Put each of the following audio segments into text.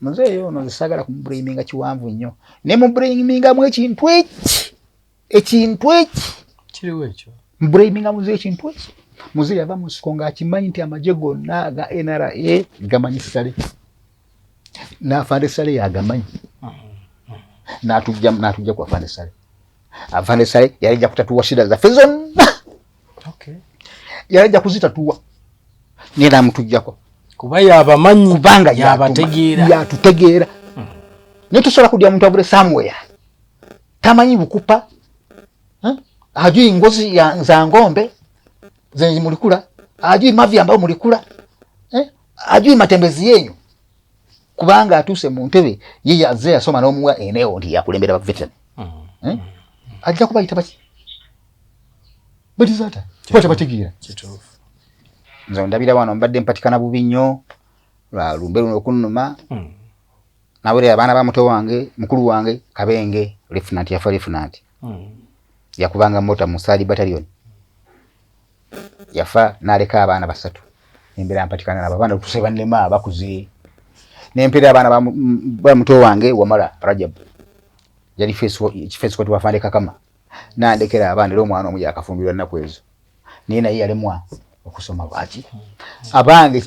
Muzeeyi ono nze saagala kumubulayiminga kiwanvu nnyo, ne mubulayimingamu ekintu eki, ekintu eki kiriwo ekyo. Mubulayiminga muzeeyi ekintu eki. Muzeeyi yava mu nsiko ng'akimanyi nti amagye gonna aga NRA gamanyi Saleh, n'afande Saleh yagamanyi, n'atujja ku afande Saleh. Afande Saleh yali ajja kutatuwa shida zaffe zonna. Yali ajja kuzitatuwa, naye n'amutujjako. Kuba yabamanyi, kubanga yabategeera. Yatutegeera. Naye tosobola kudya muntu avule somewhere tamanyi bukupa, hajui ngozi za ng'ombe zenye mulikula, hajui mavi ambayo mulikula, hajui matembezi yenyu, kubanga atuuse mu ntebe ye yazze yasoma n'omuwa eneo nti yakulembera ba veteran. Ajja kubayita baki batizata kuba tebategeera. Nze ndabira wano mbadde mpatikana bubi nnyo lwa lumbe luno okunnuma. Nawerera abaana ba muto wange, mukulu wange Kabenge lieutenant, yafa lieutenant. Yakubanga mota mu third battalion, yafa n'aleka abaana basatu. Embeera mpatikana nabo abaana tuse bannema bakuze. Nempeera abaana ba muto wange Wamala Rajab, yali face court wafande Kakama, nandekera abaana. Era omwana omu yakafumbirwa nnaku ezo, naye naye yalemwa okusoma. Lwaki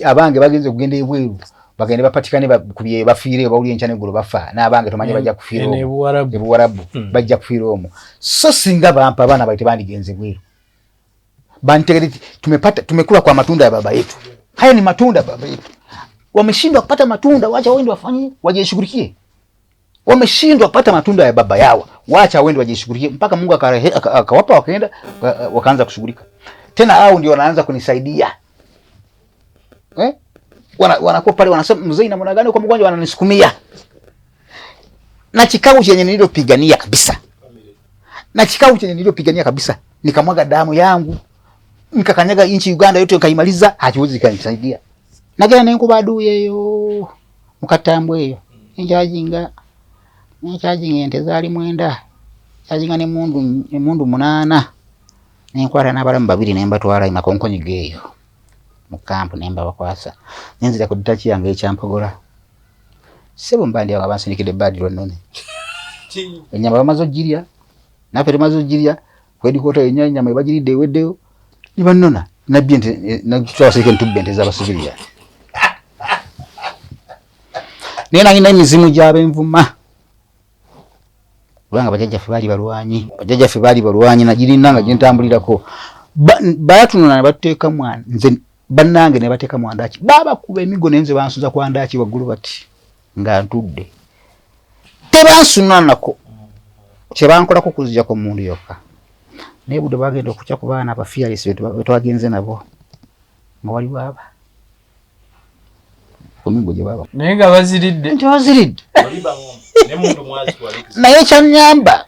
abange bagenze okugenda ebweru, bagende bapatikane ku bye bafiire, bawulire enkya neggulo bafa n'abange tomanyi bajja kufiira Eno omwo. Ebuwarabu. Ebuwarabu bajja kufiira omwo. So singa bampa abaana baite bandigenze bweru bantegere nti tumepata, tumekula kwa matunda ya baba yetu. Haya ni matunda ya baba yetu. Wameshindwa kupata matunda, wacha waende wafanye, wajishughulikie. Wameshindwa kupata matunda ya baba yao, wacha waende wajishughulikie mpaka Mungu akawapa, wakaenda wakaanza kushughulika tena. Hao ndio wanaanza kunisaidia, eh? Wanakuwa pale wanasema, mzee, namna gani kwa mgonjwa, wananisukumia na kikao chenye nililopigania kabisa, na kikao chenye nililopigania kabisa, nikamwaga damu yangu, nikakanyaga nchi Uganda yote nikaimaliza, hakiwezi kanisaidia. Nagenda nenkuba adui eyo mukatambwe eyo, enkyajinga ente zaali 9, nkyajinga n'emmundu, emmundu 8, nenkwata n'abalamu babiri nembatwala emakonkonyi geeyo mu kampu nembabakwasa, nenzira ku ddaki yange ekyampogola. Ssebo, mba ndi awo nga bansindikidde baadi lwannone, ennyama bamaze ogirya, naffe tumaze ogirya ku headquarter, ennyama ebagiridde eweddeyo, ne bannona nabbye ente, twabasirike ntubba ente z'abasiviriya. Naye nalina emizimu gy'abenvuma, kubanga bajjajjaffe baali balwanyi, bajjajjaffe baali balwanyi, nagirina nga gyentambulirako. Baatunula ne batuteeka mwana, nze bannange ne bateeka mwandaki, baabakuba emigo, naye nze bansuza kwa ndaki waggulu bati nga ntudde, tebansuna nako kyebankolako kunzijako mundu yokka. Naye budde bagenda okukya ku baana abafiyalisi betwagenze nabo, nga waliwo aba kumigo gye baba naye nga baziridde. Nti baziridde, naye kyanyamba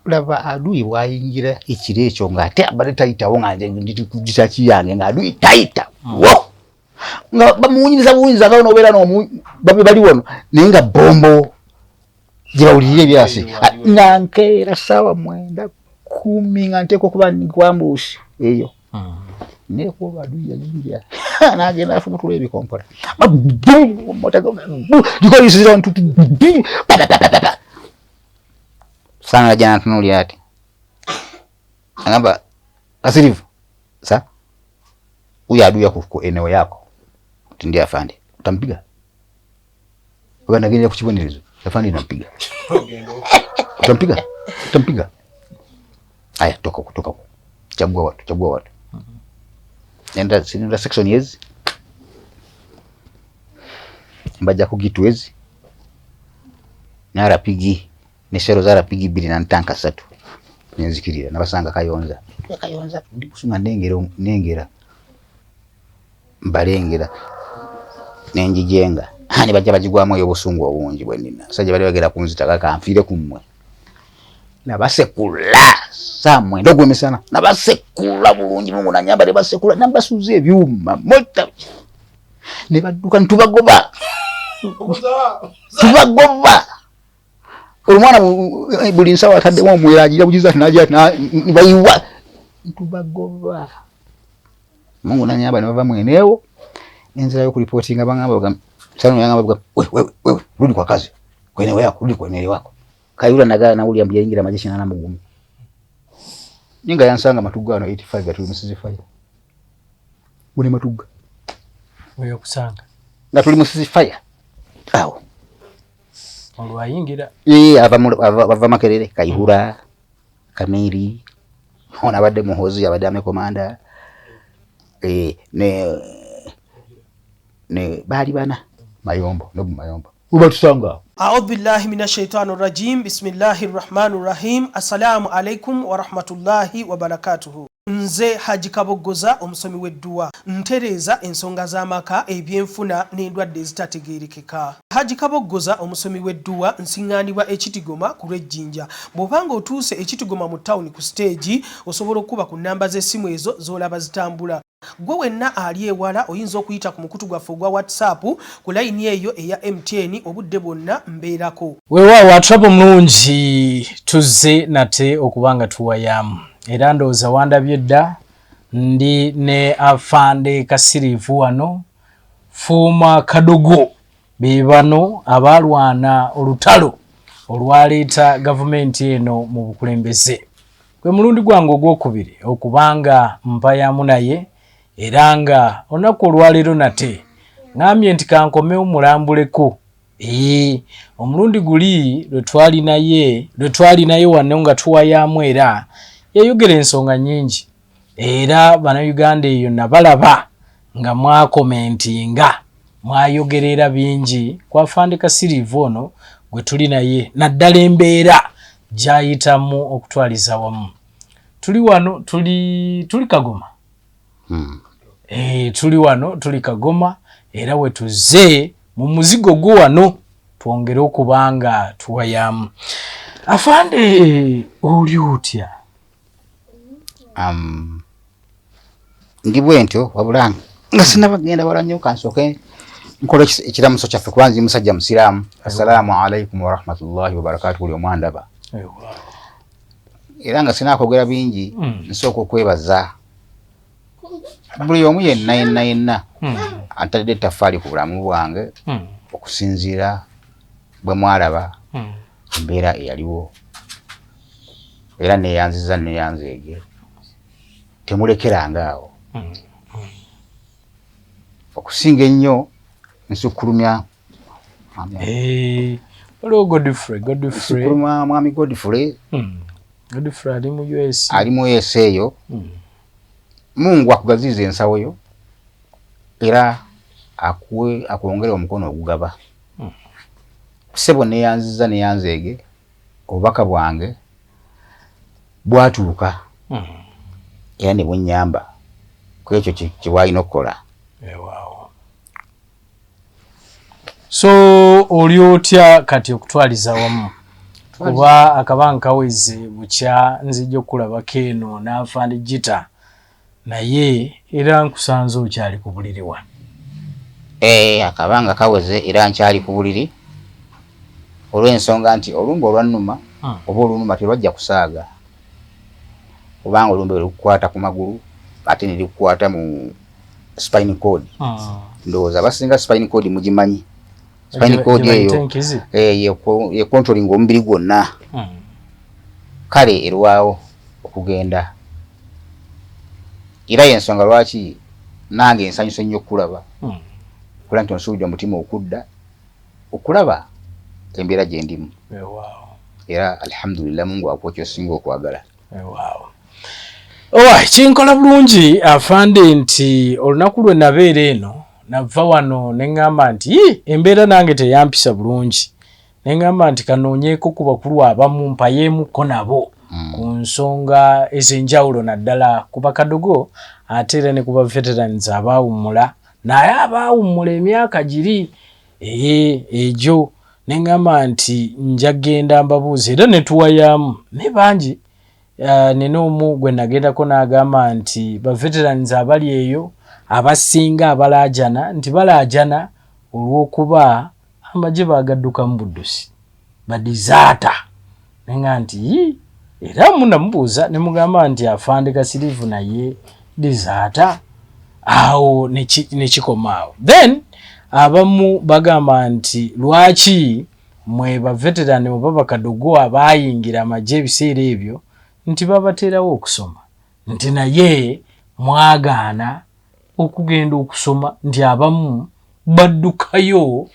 laba adui bwayingira ekiro ekyo ng'ate abadde tayitawo, nga nze ndi ku ditaki yange, nga adui tayitawo, nga bamuwunyiriza buwunyiriza nga nobeera n'omu babe bali wano, naye nga bombo gye bawulirira ebyasi. Nga nkeera saawa 9, 10, nga nteekwa okuba kwambuusi eyo, naye kuba adui yayingira n'agenda afumutula ebikompola likoyisiza ntutu sana ajja natunuulira ati agamba, "Kasirivu, sa huyu adui yako ku eneo yako." Ati, "Ndiye afande." "Utampiga?" Oba nagenda ku kibonerezo. "Afande, nampiga." "Utampiga? Utampiga? Aya, toka huko, toka huko, chagua watu, chagua watu, nenda, nenda section yezi mbajja ku gitu ezi n'arapigi ne sero za RPG 2 na ntanka 3, nenzikirira nabasanga Kayonza, Kayonza ndi kusunga, nengera, nengera mbalengera, nenjijenga ne bajja bagigwamu eyo obusungu obungi bwe nina. Basajja bali bagenda kunzita, kaka nfiire ku mmwe. Nabasekula saa 9 ogw'emisana, nabasekula bulungi. Mungu nanyamba ne basekula, nabasuuza ebyuma mota ne badduka, ntubagoba, tubagoba. Olumwana buli nsawo ataddemu omwera agira bugiza ati nagira ati bayiwa, ntubagoba. Mungu nanyamba ne bava mweneewo, nenzirayo okulipootinga, bagamba Salum yangamba, wewe wewe wewe, rudi kwa kazi, kwa eneo yako, rudi kwa eneo lako. Kayihura nagala na William yayingira amagye 81. Ninga yansanga Matugga wano 85 nga tuli mu ceasefire. Guli Matugga. Oyo kusanga. Nga tuli mu ceasefire. Awo. Olwayingira. Ee, ava Makerere, Kayihura, Kamiri, ono abadde Muhoozi, abadde army commander. Ne baali bana Mayombo, Nobu Mayombo. Ubatusanga awo. A'udhu billahi minash shaitani rajim. Bismillahir rahmanir rahim. Assalamu alaikum wa rahmatullahi wa barakatuhu. Nze Haji Kaboggoza, omusomi w'edduwa, ntereeza ensonga z'amaka, ebyenfuna n'endwadde ezitategeerekeka. Haji Kaboggoza, omusomi w'edduwa, nsiŋŋaanibwa Ekitigoma ku lw'Ejjinja. Bw'obanga otuuse Ekitigoma mu tawuni ku siteegi, osobola okuba ku nnamba z'essimu ezo z'olaba zitambula. Gwe wenna ali ewala oyinza okuyita ku mukutu gwaffe ogwa WhatsApp ku layini eyo eya MTN, obudde bwonna mbeerako. Weewaawo, atulaba omulungi, tuzze nate okuba nga tuwayamu, era ndowooza wandabye dda, ndi ne Afande Kasiriivu wano, Fuuma Kadogo. Be bano abaalwana olutalo olwaleeta gavumenti eno mu bukulembeze. Gwe mulundi gwange ogwokubiri okubanga mpayamu naye, era nga olunaku olwaleero nate ŋŋambye nti kankomewo mulambuleko. Ee, omulundi guli lwe twali naye wano nga tuwayaamu, era yayogera ensonga nnyingi, era Bannayuganda eyo nabalaba nga mwakomentinga, mwayogera era bingi ku Afande Kasiriivu ono gwe tuli naye, naddala embeera gy'ayitamu okutwaliza wamu. Tuli wano, tuli Kagoma. Tuli wano, tuli Kagoma, era we tuzze mu muzigo gwo wano twongere okuba nga tuwayamu. Afande, oli otya? Ndi bwentyo, wabula nga sinabagenda wala nnyo, kansooke nkola ekiramuso kyaffe, kuba nzi musajja musiraamu. Assalaamu alaikum warahmatullahi wabarakatu buli omwandaba. Era nga sinakwogera bingi, nsooka okwebaza buli omu yenna yenna yenna atadde ettaffaali ku bulamu bwange, okusinziira bwe mwalaba embeera eyaliwo, era neyanziza neyanzeege, temulekeranga awo. Okusinga ennyo nsukkulumya Waliwo Godfrey, Godfrey. Nsukkulumya mwami Godfrey. Godfrey ali mu US. Ali mu US eyo. Mungu akugaziiza ensawo yo, era akuwe, akwongere omukono ogugaba. Ssebo, neyanziza neyanzeege, obubaka bwange bwatuuka era ne bunnyamba ku ekyo kye bwalina okukola. Weewaawo. So oli otya kati okutwaliza wamu, kuba akabanga kaweze bukya nzijja okukulabako eno n'Afande Gita, naye era nkusanze okyali ku buliri wano? Akabanga kaweze era nkyali ku buliri, olw'ensonga nti olumbe olwannuma oba olunuma terwajja kusaaga, kubanga olumbe lukukwata ku magulu ate ne lukukwata mu spine cord. Ndowooza abasinga spine cord mugimanyi. Spine cord Gye bayita eyo enkizi? Ye controlling omubiri gwonna. Kale erwawo okugenda, era yensonga lwaki nange nsanyuse nnyo okukulaba, kula nti onsuubidde omutima okudda okulaba embeera gye ndimu. Era alhamdulillah, Mungu akuwa kyosinga okwagala. Weewaawo. Owa kinkola bulungi, Afande, nti olunaku lwe nabeera eno nava wano ne ŋŋamba nti, "Ii, embeera nange teyampisa bulungi," ne ŋŋamba nti kanoonyeeko ku bakulu abamu mpayeemuko nabo ku nsonga ez'enjawulo, naddala ku bakadogo ate era ne ku ba veterans abaawummula, naye abaawummula emyaka giri ee egyo, ne ŋŋamba nti nja genda mbabuuza, era ne tuwayaamu ne bangi. Nina omu gwe nagendako n'agamba nti ba veterans abali eyo abasinga abalaajana nti balaajana olw'okuba amagye bagaddukamu buddusi, badizaata. Nenga nti, "Yii." Era munamubuuza ne mugamba nti Afande Kasirivu naye dizaata, awo nekikoma awo. Then Abamu bagamba nti lwaki mwe ba veteran oba bakadogo abaayingira amagye ebiseera ebyo nti babateerawo okusoma, nti naye mwagaana okugenda okusoma, nti abamu baddukayo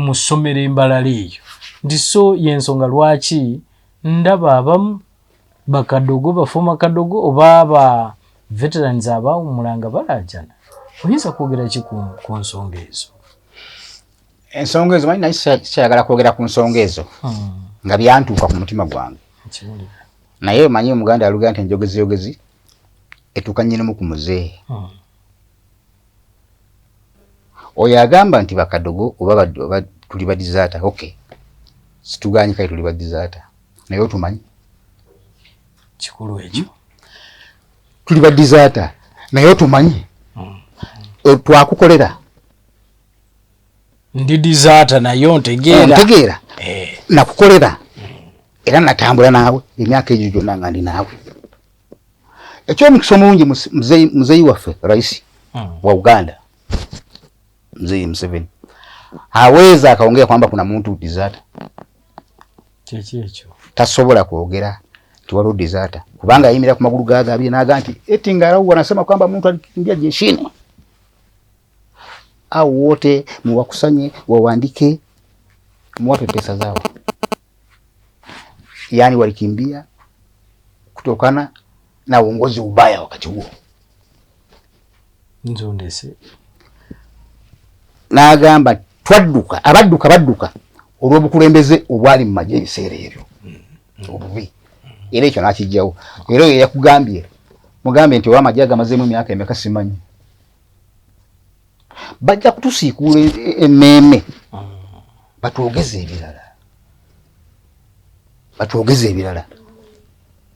mu ssomero embalala eyo, nti so y'ensonga lwaki ndaba abamu bakadogo bafoma kadogo oba ba veterans abawummula nga balaajana. Oyinza kwogera ki ku nsonga ezo? Ensonga ezo manyi, naye sikyayagala kwogera ku nsonga ezo nga byantuuka ku mutima gwange, naye omanyi Omuganda aluga nti enjogeziyogezi etuuka nnyinimu ku muzeeyi. Oyo agamba nti bakadogo oba tuli ba deserter, okay, situganye, kale tuli ba deserter, naye otumanyi? Kikulu ekyo. Tuli ba deserter, naye otumanyi? Twakukolera? Ndi deserter naye ontegeera? Ontegeera? Nakukolera era natambula naawe emyaka egyo gyonna nga ndi naawe. Ekyomukisa omulungi, muzeeyi waffe raisi wa Uganda, Mzee Museveni, hawezi akaongea kwamba kuna muntu deserter. Kyeki ekyo? Tasobola kwogera nti waliwo deserter, kubanga yayimirira ku magulu gaage abiri n'aga nti eti ngarau wanasema kwamba mtu alikimbia jeshini, au wote muwakusanye, wawandike, muwape pesa zao. Yani walikimbia kutokana na uongozi ubaya wakati huo. Nzondese. N'agamba twadduka, abadduka badduka olw'obukulembeze obwali mu magye ebiseera ebyo obubi, era ekyo n'akijjawo. Era oyo yakugambye, mugambye nti oba amagye agamazeemu emyaka emeka simanyi, bajja kutusiikuula emmeeme, batwogeze ebirala, batwogeze ebirala.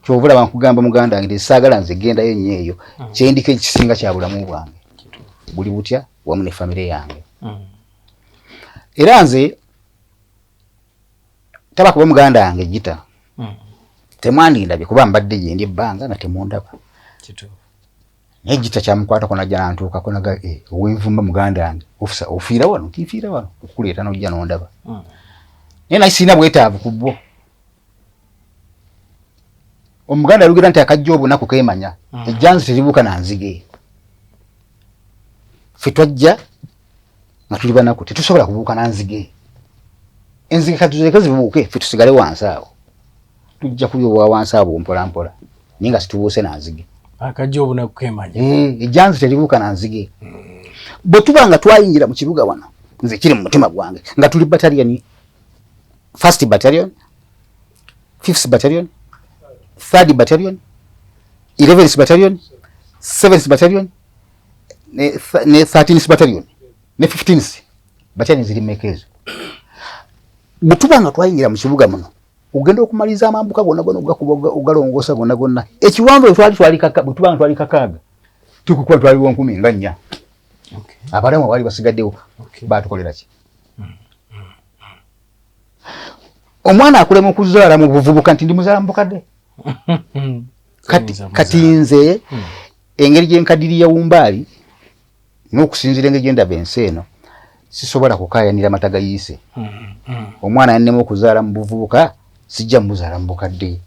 Kyova olaba nkugamba muganda wange nti saagala nze gendayo nnyo eyo. Kyendiko ekisinga kya bulamu bwange buli butya wamu ne famire yange. Era nze taba kuba muganda wange gita temwandindabye, kuba mbadde gyendi ebbanga nga temundaba, naye gita kyamukwatako najja nantuukako naga eh, owenvumba muganda wange ofisa ofiira wano, nti nfiira wano okukuleeta nojja nondaba, naye naye sirina bwetaavu ku bwo. Omuganda alugira nti akajja obunaku kemanya. Ejjanzi teribuuka na nzige. Ffe twajja nga tuli banaku, tetusobola kubuuka na nzige. Enzige katuzireke zibuuke, ffe tusigale wansi awo, tujja kulya obwa wansi awo mpola mpola, naye nga situbuuse na nzige. Akajja obunaku kemanya. Ejjanzi teribuuka na nzige. Bwe tuba nga twayingira mu kibuga wano, nze kiri mu mutima gwange nga tuli battalion, first battalion, fifth battalion, third battalion, 11th battalion, seventh battalion ne 13th battalion ne 15th battalion, ziri mmeka ezo? Bwe tuba nga twayingira mu kibuga muno, ogenda okumaliriza amambuka gonna gonna, ogakuba, ogalongoosa gonna gonna, ekiwanvu twali kaka. Bwe tuba nga twali 6, tukukuba twaliwo 14,000. Abalamu abaali basigaddewo batukolera ki? Omwana akulema okuzaala mu buvubuka nti ndi muzaala mu bukadde. Kati nze engeri gyenkadiriya wumbaali n'okusinziira engeri gyendaba ensi eno, sisobola kukayanira mata gayiise. Omwana yannema okuzaala mu buvubuka, sijja muzaala mu bukadde.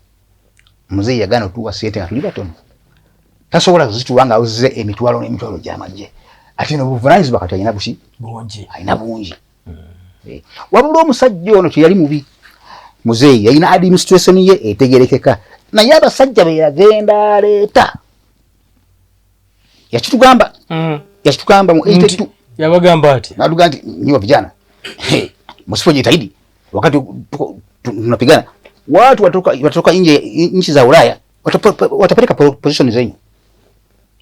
Muzeeyi yagaana otuwa sente nga tuli batono, tasobola kuzituwa nga awuzize emitwalo n'emitwalo gy'amagye, ate n'obuvunanyizibwa kati alina buki? Bungi. Alina bungi. Wabula omusajja ono teyali mubi, muzeeyi yalina administration ye etegerekeka, naye abasajja be yagenda aleeta, yakitugamba, yakitugamba mu 82. Yabagamba ati? Natuga nti nyiwa vijana, hey, msipojitahidi wakati tunapigana, watu watoka nje, nchi za Ulaya watapeleka position zenyu.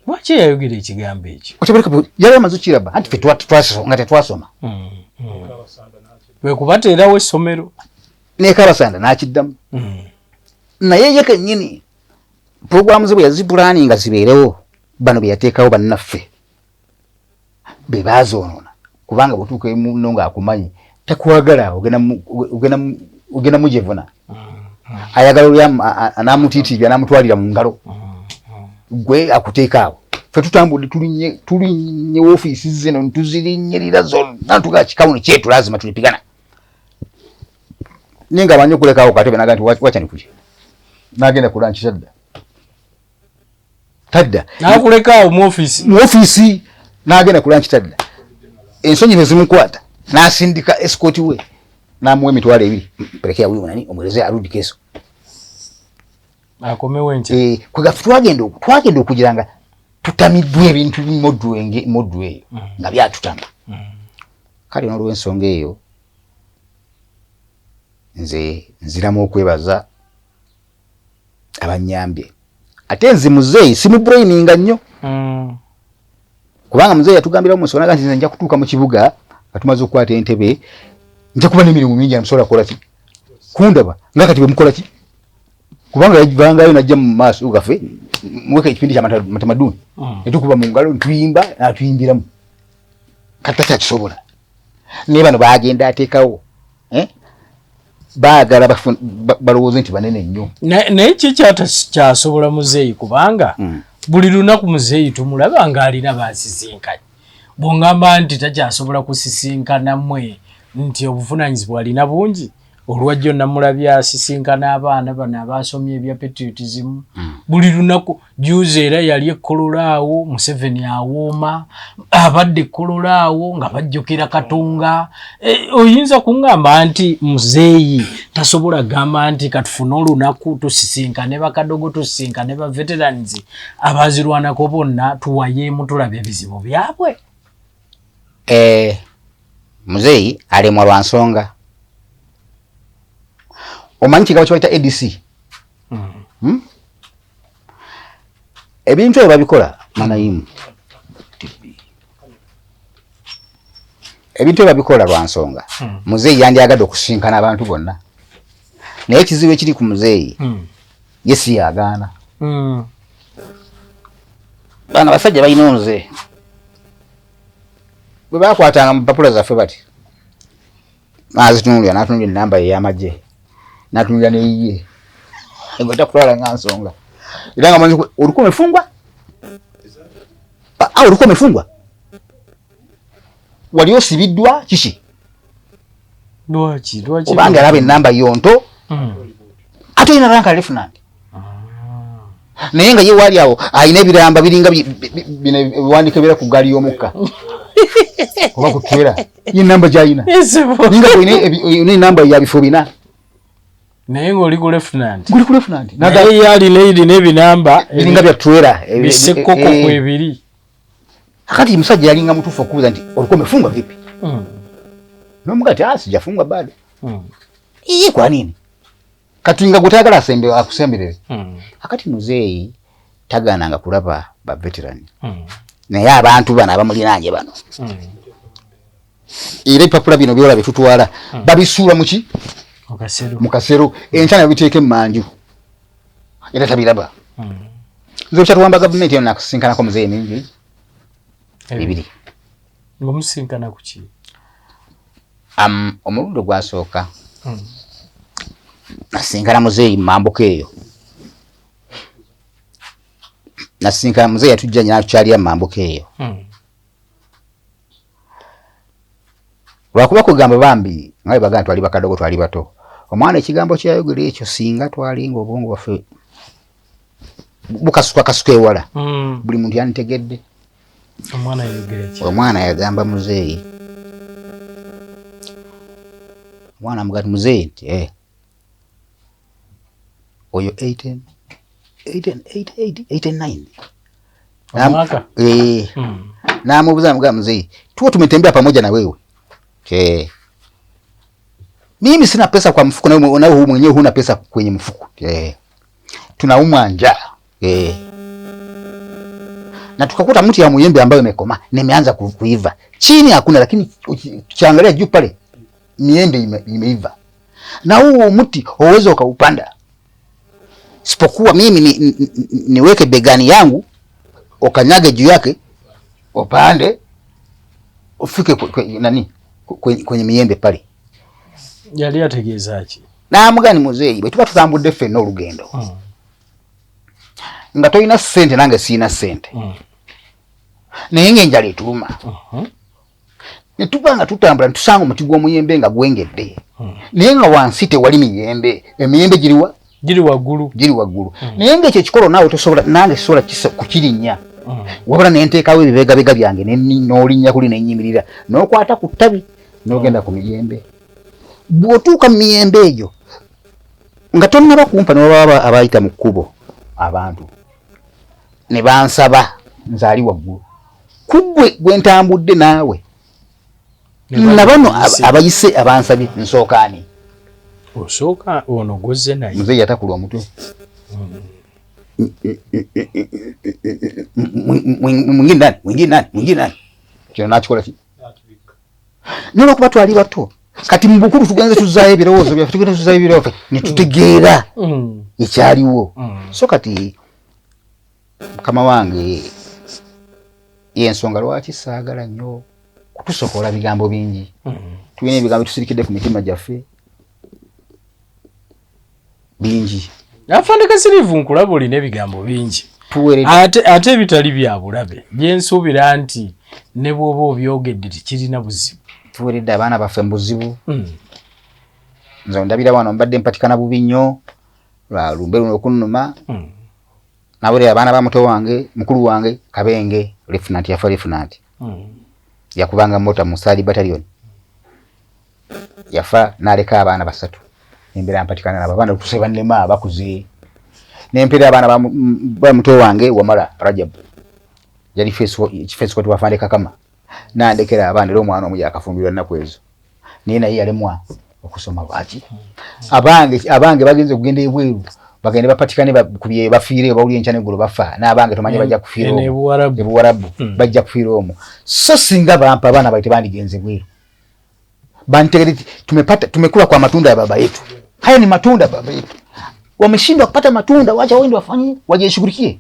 Lwaki yayogera ekigambo ekyo? Watapeleka, yali amaze okiraba anti ffe nga tetwasoma. Kwe kubateerawo essomero. Nekabasanda n'akiddamu. Naye ye kennyini puroguramu ze bwe yazipulaani nga zibeerewo, bano be yateekawo bannaffe be baazoonoona, kubanga bw'otuuka muno ng'akumanyi takwagala, ogenda mujevuna, ayagala oli anamutiitiibya n'amutwalira mu ngalo, gwe akuteeka awo. Ffe tutambudde tulinnye woofiisi zino tuzirinnyirira zonna, tugaa kikawuni kyetu lazima tulipigana. Naye nga amanyi okulekawo katebe naga nti wacha nikuje, nagenda ku lunch tadda tadda nakulekawo mu ofiisi, mu ofiisi nagenda ku lunch tadda. Ensonyi ne zimukwata n'asindika escort we n'amuwa 20,000, pelekea huyu nani omwelezee arudi kesho akomewo enkya. Kwega twagenda okugira nga tutamiddwa ebintu moddu eyo nga byatutama. Kale n'olw'ensonga eyo nze nziramu okwebaza abanyambye. Ate nze muzeeyi simubraininga nnyo, kubanga muzeeyi yatugambira mu nsonga nti nze nja kutuuka mu kibuga nga tumaze okukwata entebe, nja kuba n'emirimu mingi amusobola kukola ki kundaba nga kati bwe mukola ki, kubanga yavangayo najja mu maaso gaffe muweka ekipindi kya matamaduni ne tukuba mu ngalo ntuyimba n'atuyimbiramu. Kati takyakisobola. Naye bano bagenda ateekawo baagala balowooze nti banene nnyo. Naye ki kyasobola muzeeyi, kubanga buli lunaku muzeeyi tumulaba ng'alina baasisinkanye. Bw'ongamba nti takyasobola kusisinkana mmwe nti obuvunaanyizibwa alina bungi, olwajjo namulabye asisinkana abaana bano abasomye ebya patriotism buli lunaku. Juzi era yali ekkolola awo, Museveni awooma abadde ekkolola awo nga bajjukira Katonga. Oyinza kuŋŋamba nti muzeeyi tasobola gamba nti katufune olunaku tusisinkane bakadogo, tusisinkane ba veterans abazirwanako bonna, tuwayeemu tulabe ebizibu byabwe? Muzeeyi alemwa lwa nsonga. Omanyi kigambo kyebayita ADC? Ebintu ebyo babikola manayimu, ebintu ebyo babikola lwa nsonga. Muzeeyi yandyagadde okusinkana abantu bonna, naye ekizibu ekiri ku muzeeyi, ye si yagaana. Bano abasajja balina omuze bwe bakwatanga mu mpapula zaffe bati nazitunulira, natunulira enamba ye ey'amagye, natunulira neyiye gwe takutwala nga nsonga, era nga manyi ulikuwa umefungwa au ulikuwa umefungwa, wali osibiddwa kiki? Lwaki lwaki? Obanga alaba enamba yonto, ate olina rank lieutenant, naye nga ye wali awo alina ebiramba biringa bino ebiwandiiko ebira ku ggaali y'omukka oba ku trailer. Ye namba gy'alina ninga olina enamba ya bifo bina, naye ng'oli ku lieutenant. Guli ku lieutenant. Naye ye alina erina ebinamba biringa bya trailer bisekoko kwebiri. Akati musajja yalinga mutuufu okubuuza nti ulikuwa umefungwa vipi, nomuga ti ah, sijafungwa bado. Iye kwa nini kati nga gwe asembe akusemberere? Akati muzeeyi tagaananga kulaba ba veteran, naye abantu bano abamulinaanye bano, era ebipapula bino byola byetutwala babisuula muki? Mu kasero. Enkya nabiteeka emmanju era tabiraba. Nze okyatuwamba gavumenti eno nakusinkanako muzeeyi mingi ebiri. Ngaomusinkana kuki? Omulundi ogwasooka nasinkana muzeeyi mumambuka eyo, nasinkana muzeeyi yatujja natukyalira mumambuka eyo. Lwakuba kugamba bambi nga bwe bagamba twali bakadogo, twali bato, omwana ekigambo kyeyayogera ekyo singa twalinga obwongo bwaffe bukasuka kasuka ewala, buli muntu yanditegedde. Omwana yagamba muzeeyi, omwana amugati muzeeyi nti oyo 89. Namubuuza namugamba, muzeeyi, tuo tumetembea pamoja na wewe, mimi sina pesa kwa mfuko na wewe mwenyewe huna pesa kwenye mfuko, tunaumwa njaa, na tukakuta mti ya muyembe ambayo imekomaa nimeanza kuiva, chini hakuna, lakini ukiangalia juu pale miembe imeiva, na huu mti uwezo ukaupanda, sipokuwa mimi niweke begani yangu ukanyage juu yake upande ufike nani kwenye miembe pale. Yali ategeeza ki? Namugani muzeeyi, bwe tuba tutambudde ffenna olugendo nga tolina ssente nange siina ssente, Naye ng'enjala etuluma. Ne tuba nga tutambula ne tusanga omuti gw'omuyembe nga gwengedde. Naye nga wansi tewali miyembe. Emiyembe giriwa? Giri waggulu. Giri waggulu. Naye ng'ekyo ekikolo naawe tosobola, nange sisobola kukirinnya. Wabula ne nteekawo ebibegabega byange n'olinnya kuli ne nnyimirira n'okwata ku ttabi n'ogenda ku miyembe. Bw'otuuka mu miyembe egyo nga tonnaba kumpa ne wabaawo abayita mu kkubo abantu ne bansaba nze ali waggulu ku ggwe gwe ntambudde naawe na bano abayise abansabye nsooka ani? Osooka ono gw'ozze naye. Muzeeyi yatakula omutwe. Mwingine nani? Mwingine nani? Mwingine nani? Kino n'akikola ki? Naye olwokuba twali bato kati mu bukulu tugenze tuzzaayo ebirowoozo byaffe, tugenda tuzzaayo ebirowoozo byaffe ne tutegeera ekyaliwo. So kati mukama wange y'ensonga lwaki saagala nnyo kutusokola bigambo bingi. Tulina ebigambo tusirikidde ku mitima gyaffe bingi. Afande Kasiriivu nkulaba olina ebigambo bingi ate ebitali bya bulabe byensuubira nti ne bw'oba obyogedde tekirina buzibu. Tuweredde abaana baffe mu buzibu. Nze ndabira wano mbadde mpatikana bubi nnyo lwa lumbe luno okunnuma. Nawerera abaana ba muto wange, mukulu wange Kabenge Lieutenant, yafa Lieutenant. Yakubanga mota mu Third Battalion. Yafa n'aleka abaana basatu. Embeera mpatikana nabo abaana tuse bannema bakuze. Nempeera abaana ba muto wange Wamala Rajab. Yali face court wa Afande Kakama. Nandekera abaana era omwana omu yakafumbirwa nnaku ezo. Naye naye yalemwa okusoma lwaki? Abange bagenze okugenda ebweru bagende bapatikane ku bye bafiire bawulire enkya n'eggulo bafa n'abange tomanye bajja kufiira omwo. Ebuwarabu. Bajja kufiira omwo. So singa bampa abaana baite bandigenze bweru. Bantegere tumepata, tumekula kwa matunda ya baba yetu. Haya ni matunda baba yetu. Wameshindwa kupata matunda, wacha waende wafanye, wajishughulikie.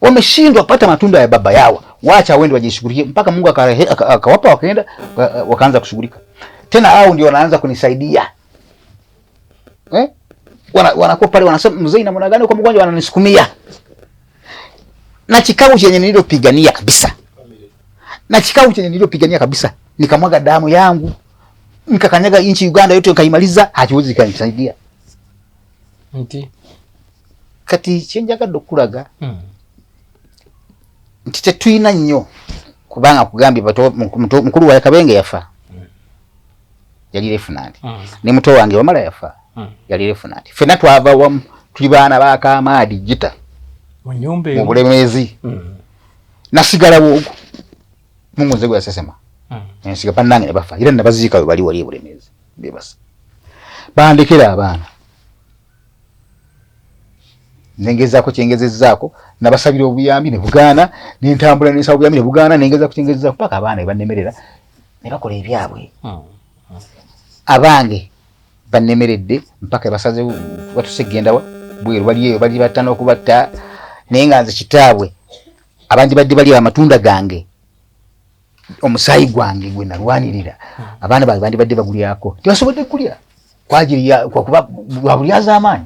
Wameshindwa kupata matunda ya baba yao, wacha waende wajishughulikie mpaka Mungu akawapa wakaenda wakaanza kushughulika. Tena hao ndio wanaanza kunisaidia. Wanakuwa pale wanasema mzee namna gani kwa mgonjwa, wananisukumia. Na kikao chenye nililopigania kabisa. Na kikao chenye nililopigania kabisa, nikamwaga damu yangu, nikakanyaga nchi Uganda yote nikaimaliza, hakiwezi kanisaidia. Nti kati kyenjagadde okulaga nti tetulina nnyo kubanga kugambye mukulu wa Kabenge yafa. Yali Lieutenant. Ne muto wange Wamala yafa. Yali Lieutenant. Ffenna twava wamu, tuli baana ba Kamaadi Gita. Mu nnyumba mu Bulemeezi. Nasigala ogwo. Mungu nze gwe yasesema. Ensiga bannange ne bafa. Era nabaziika we bali wali e Bulemeezi. Bebasa. Bandekera abaana. Nengezaako kyengezezzaako, nabasabira obuyambi ne bugaana, nentambula nensaba obuyambi ne bugaana, nengezaako kyengezezzaako paka abaana ne bannemerera ne bakola ebyabwe. Abange bannemeredde mpaka basaze batuse kugenda wa bweru, bali eyo bali batta n'okubatta, naye nga nze kitaabwe abandi badde bali amatunda gange, omusaayi gwange gwe nalwanirira, abaana bange bandibadde bagulyako, tebasobodde kulya kwajiri ya kwa kuba lwa bulyazaamaanyi.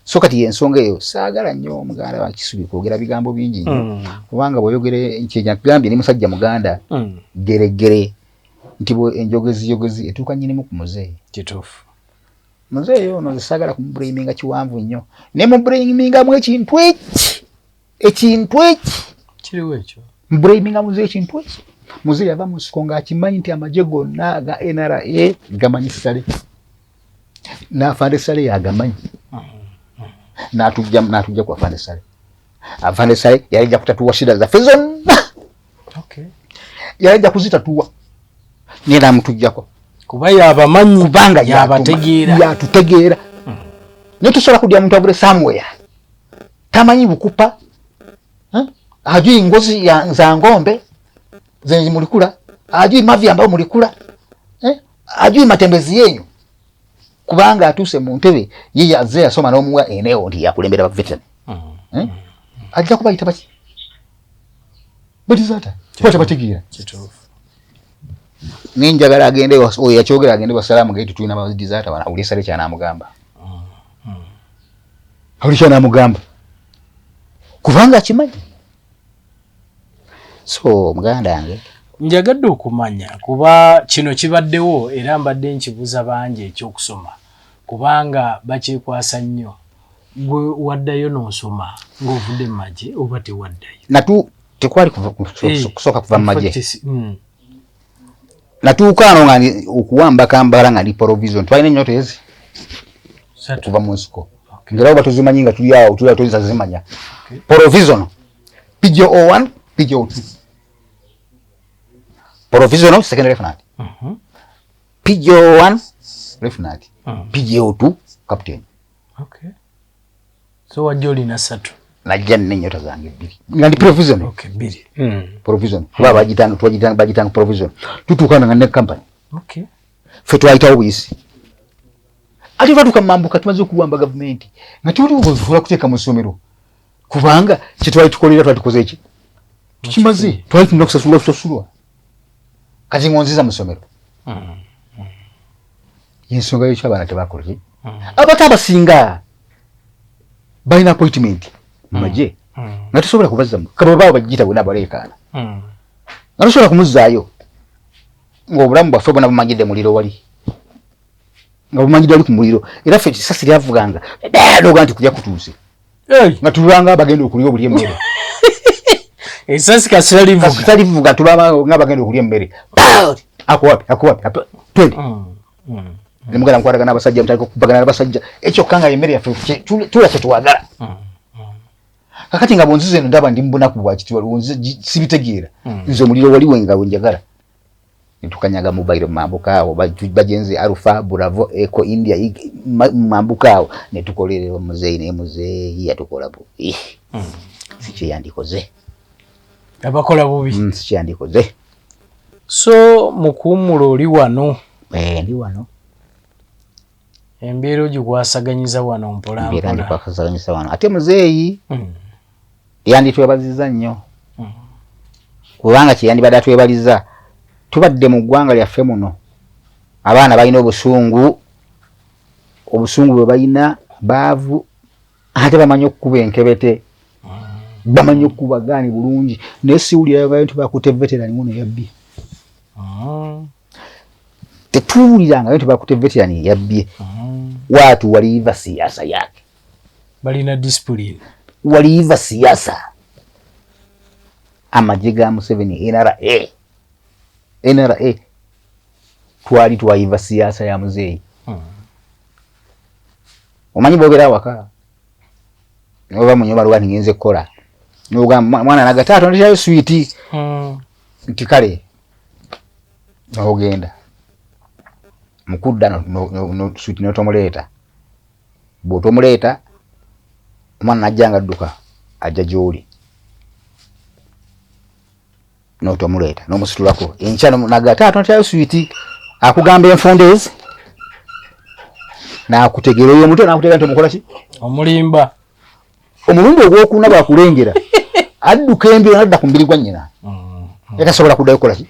So kati yensonga eyo saagala nnyo omuganda wa Kisubi kwogera bigambo bingi nnyo, kubanga bw'oyogera kye nakugambye ni musajja muganda geregere nti bwe enjogezi yogezi etuuka nnyinimu ku muzeeyi. Muzeeyi ono nze saagala kumubulaminga kiwanvu nnyo, ne mubulamingamu ekintu eki, ekintu eki kiriwo ekyo mubulaminga muzeeyi ekintu eki. Muzeeyi yava mu nsiko ng'akimanyi nti amagye gonna aga NRA gamanyi Saleh, n'afande Saleh yagamanyi, n'atujja ku afande Saleh. Afande Saleh yali ajja kutatuwa shida zaffe zonna. Yali ajja kuzitatuwa, naye n'amutujjako kuba yabamanyi, kubanga yabategeera, yatutegeera. Naye tosobola kudya muntu avule somewhere tamanyi bukupa, hajui ngozi ya za ng'ombe zenye mulikula, hajui mavi ambayo mulikula, hajui matembezi yenyu, kubanga atuuse mu ntebe ye yazze yasoma n'omuwa eneo nti yakulembera ba veteran. Ajja kubayita baki batizaata kuba tabategeera. Nenjagala agende oyo yakyogera agende wasalaamu gaitu tulina badizaata bana awulire Saleh kyanamugamba, awulire kyanamugamba kubanga akimanyi. So muganda wange, Njagadde okumanya, kuba kino kibaddewo era mbadde nkibuuza bangi ekyokusoma, kubanga bakyekwasa nnyo. Gwe waddayo n'osoma ng'ovudde mu magye oba tewaddayo? Natu tekwali kusooka kuva mu In magye. fact, Natuuka ano nga okuwamba Kampala nga ndi provision, twalina ennyota ezi Satu. Okuva mu nsiko, ngera oba tozimanyi nga tuli awo, tuli awo, toyinza zimanya. Provision PJO1, PJO2, provisional second lieutenant, PJO1 lieutenant, PJO2 captain. Okay. So wajja olina satu. Najja nina ennyota zange bbiri nga ndi provision. Okay, bbiri. Provision kuba bagitanga, twagitanga, bagitanga provision. Tutuukana nga ne company. Ffe twayitawo buyisi, ate twatuuka mumambuka tumaze okuwamba gavumenti nga tewali kuteeka mu ssomero, kubanga kyetwali tukolera twali tukoze eki tukimaze, twali tulina kusasulwa tusasulwa. Kati ngonziza mu ssomero, ensonga yekyo abaana tebakola ki? Abato abasinga balina appointment mu magye nga tosobola kubazzamu, kaba baba bagiyita bonna baleekaana, nga tosobola kumuzzaayo ng'obulamu bwaffe bwona bumanyidde muliro wali, nga bumanyidde wali ku muliro. Era ffe sasi lyavuganga noga nti kulya kutuuse, nga tulanga bagenda okulya obulya emmere. Esasi kasita livuga. Kasita livuga tulaba nga bagenda okulya emmere. Ako wapi, ako wapi, twende. Nemugenda mukwatagana abasajja, mutandika okubagana n'abasajja, ekyokka nga emmere yaffe tula kyetwagala. Kakati nga bwonziza eno ndaba ndi mubunaku bwa kitiibwa, sibitegeera. Nze omuliro wali wenga wenjagala. Netukanyaga mobile mambuka awo, bagenze Alpha, Bravo, Echo, India, mambuka awo netukolerera muzeeyi, naye muzeeyi yatukola bubi. Sikyeyandikoze. Abakola bubi. Sikyeyandikoze. So mukuwummula oli wano? Eh, ndi wano. Embeera ogikwasaganyiza wano mpola Embeera mpola. Ndikwasaganyisa wano, ate muzeeyi yanditwebaziza nnyo, kubanga kyeyandibadde atwebaliza, tubadde mu ggwanga lyaffe muno, abaana balina obusungu, obusungu bwe balina baavu, ate bamanyi okukuba enkebete, bamanyi okukuba gaani bulungi, naye siwulira nti bakutte veteran muno yabbye. Tetuwuliranga nti bakutte veteran yabbye. Watu waliiva siasa yake. Balina discipline. Waliiva siasa. Amagye ga Museveni, NRA, NRA, twali twayiva siasa ya muzeeyi. Omanyi bwogera awaka oba munyumba lwa ngenze kukola, nogamba mwana naga taata nditayo swiiti, nti kale ogenda mukudda swiiti notomuleeta. Bw'otomuleeta, omwana najja nga adduka ajja gy'oli, notomuleeta nomusitulako enkya naga taata nditayo swiiti, akugamba enfunda ezi nakutegeera oyo omuto, nakutegeera nti omukola ki? Omulimba. Omulundi ogwokuna bwakulengera adduka embiro nadda ku mubiri gwa nnyina, yatasobola kuddayo kukola ki?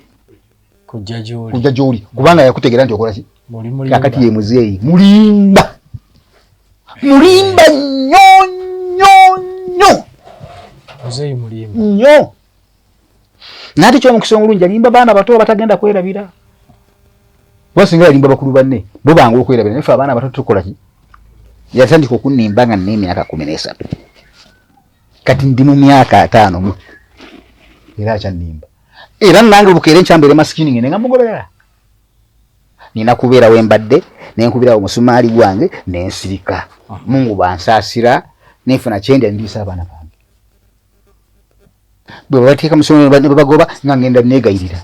Kujja gy'oli. Kujja gy'oli, kubanga yakutegeera nti okola ki? Oli mulimba. Kakati ye muzeeyi mulimba, mulimba nnyo nnyo nnyo. Muzeeyi mulimba. Nnyo, naye ate kyomukisa omulungi alimba baana bato batagenda kwerabira, kuba singa yalimba bakulu banne bo bangu okwerabira, naye ffe abaana bato tukola ki? Yatandika okunnimba nga nina emyaka 13, kati ndi mu myaka 50 mu era akyannimba. Era nange bukeere nkyambeere masikini ngende nga mugoberera, nina kubeera wembadde nenkubirawo omusumaali gwange nensirika, Mungu bansaasira nenfuna kyendya ndiisa abaana bange. Bwe babateeka mu ssomero ne babagoba nga ngenda neegayirira,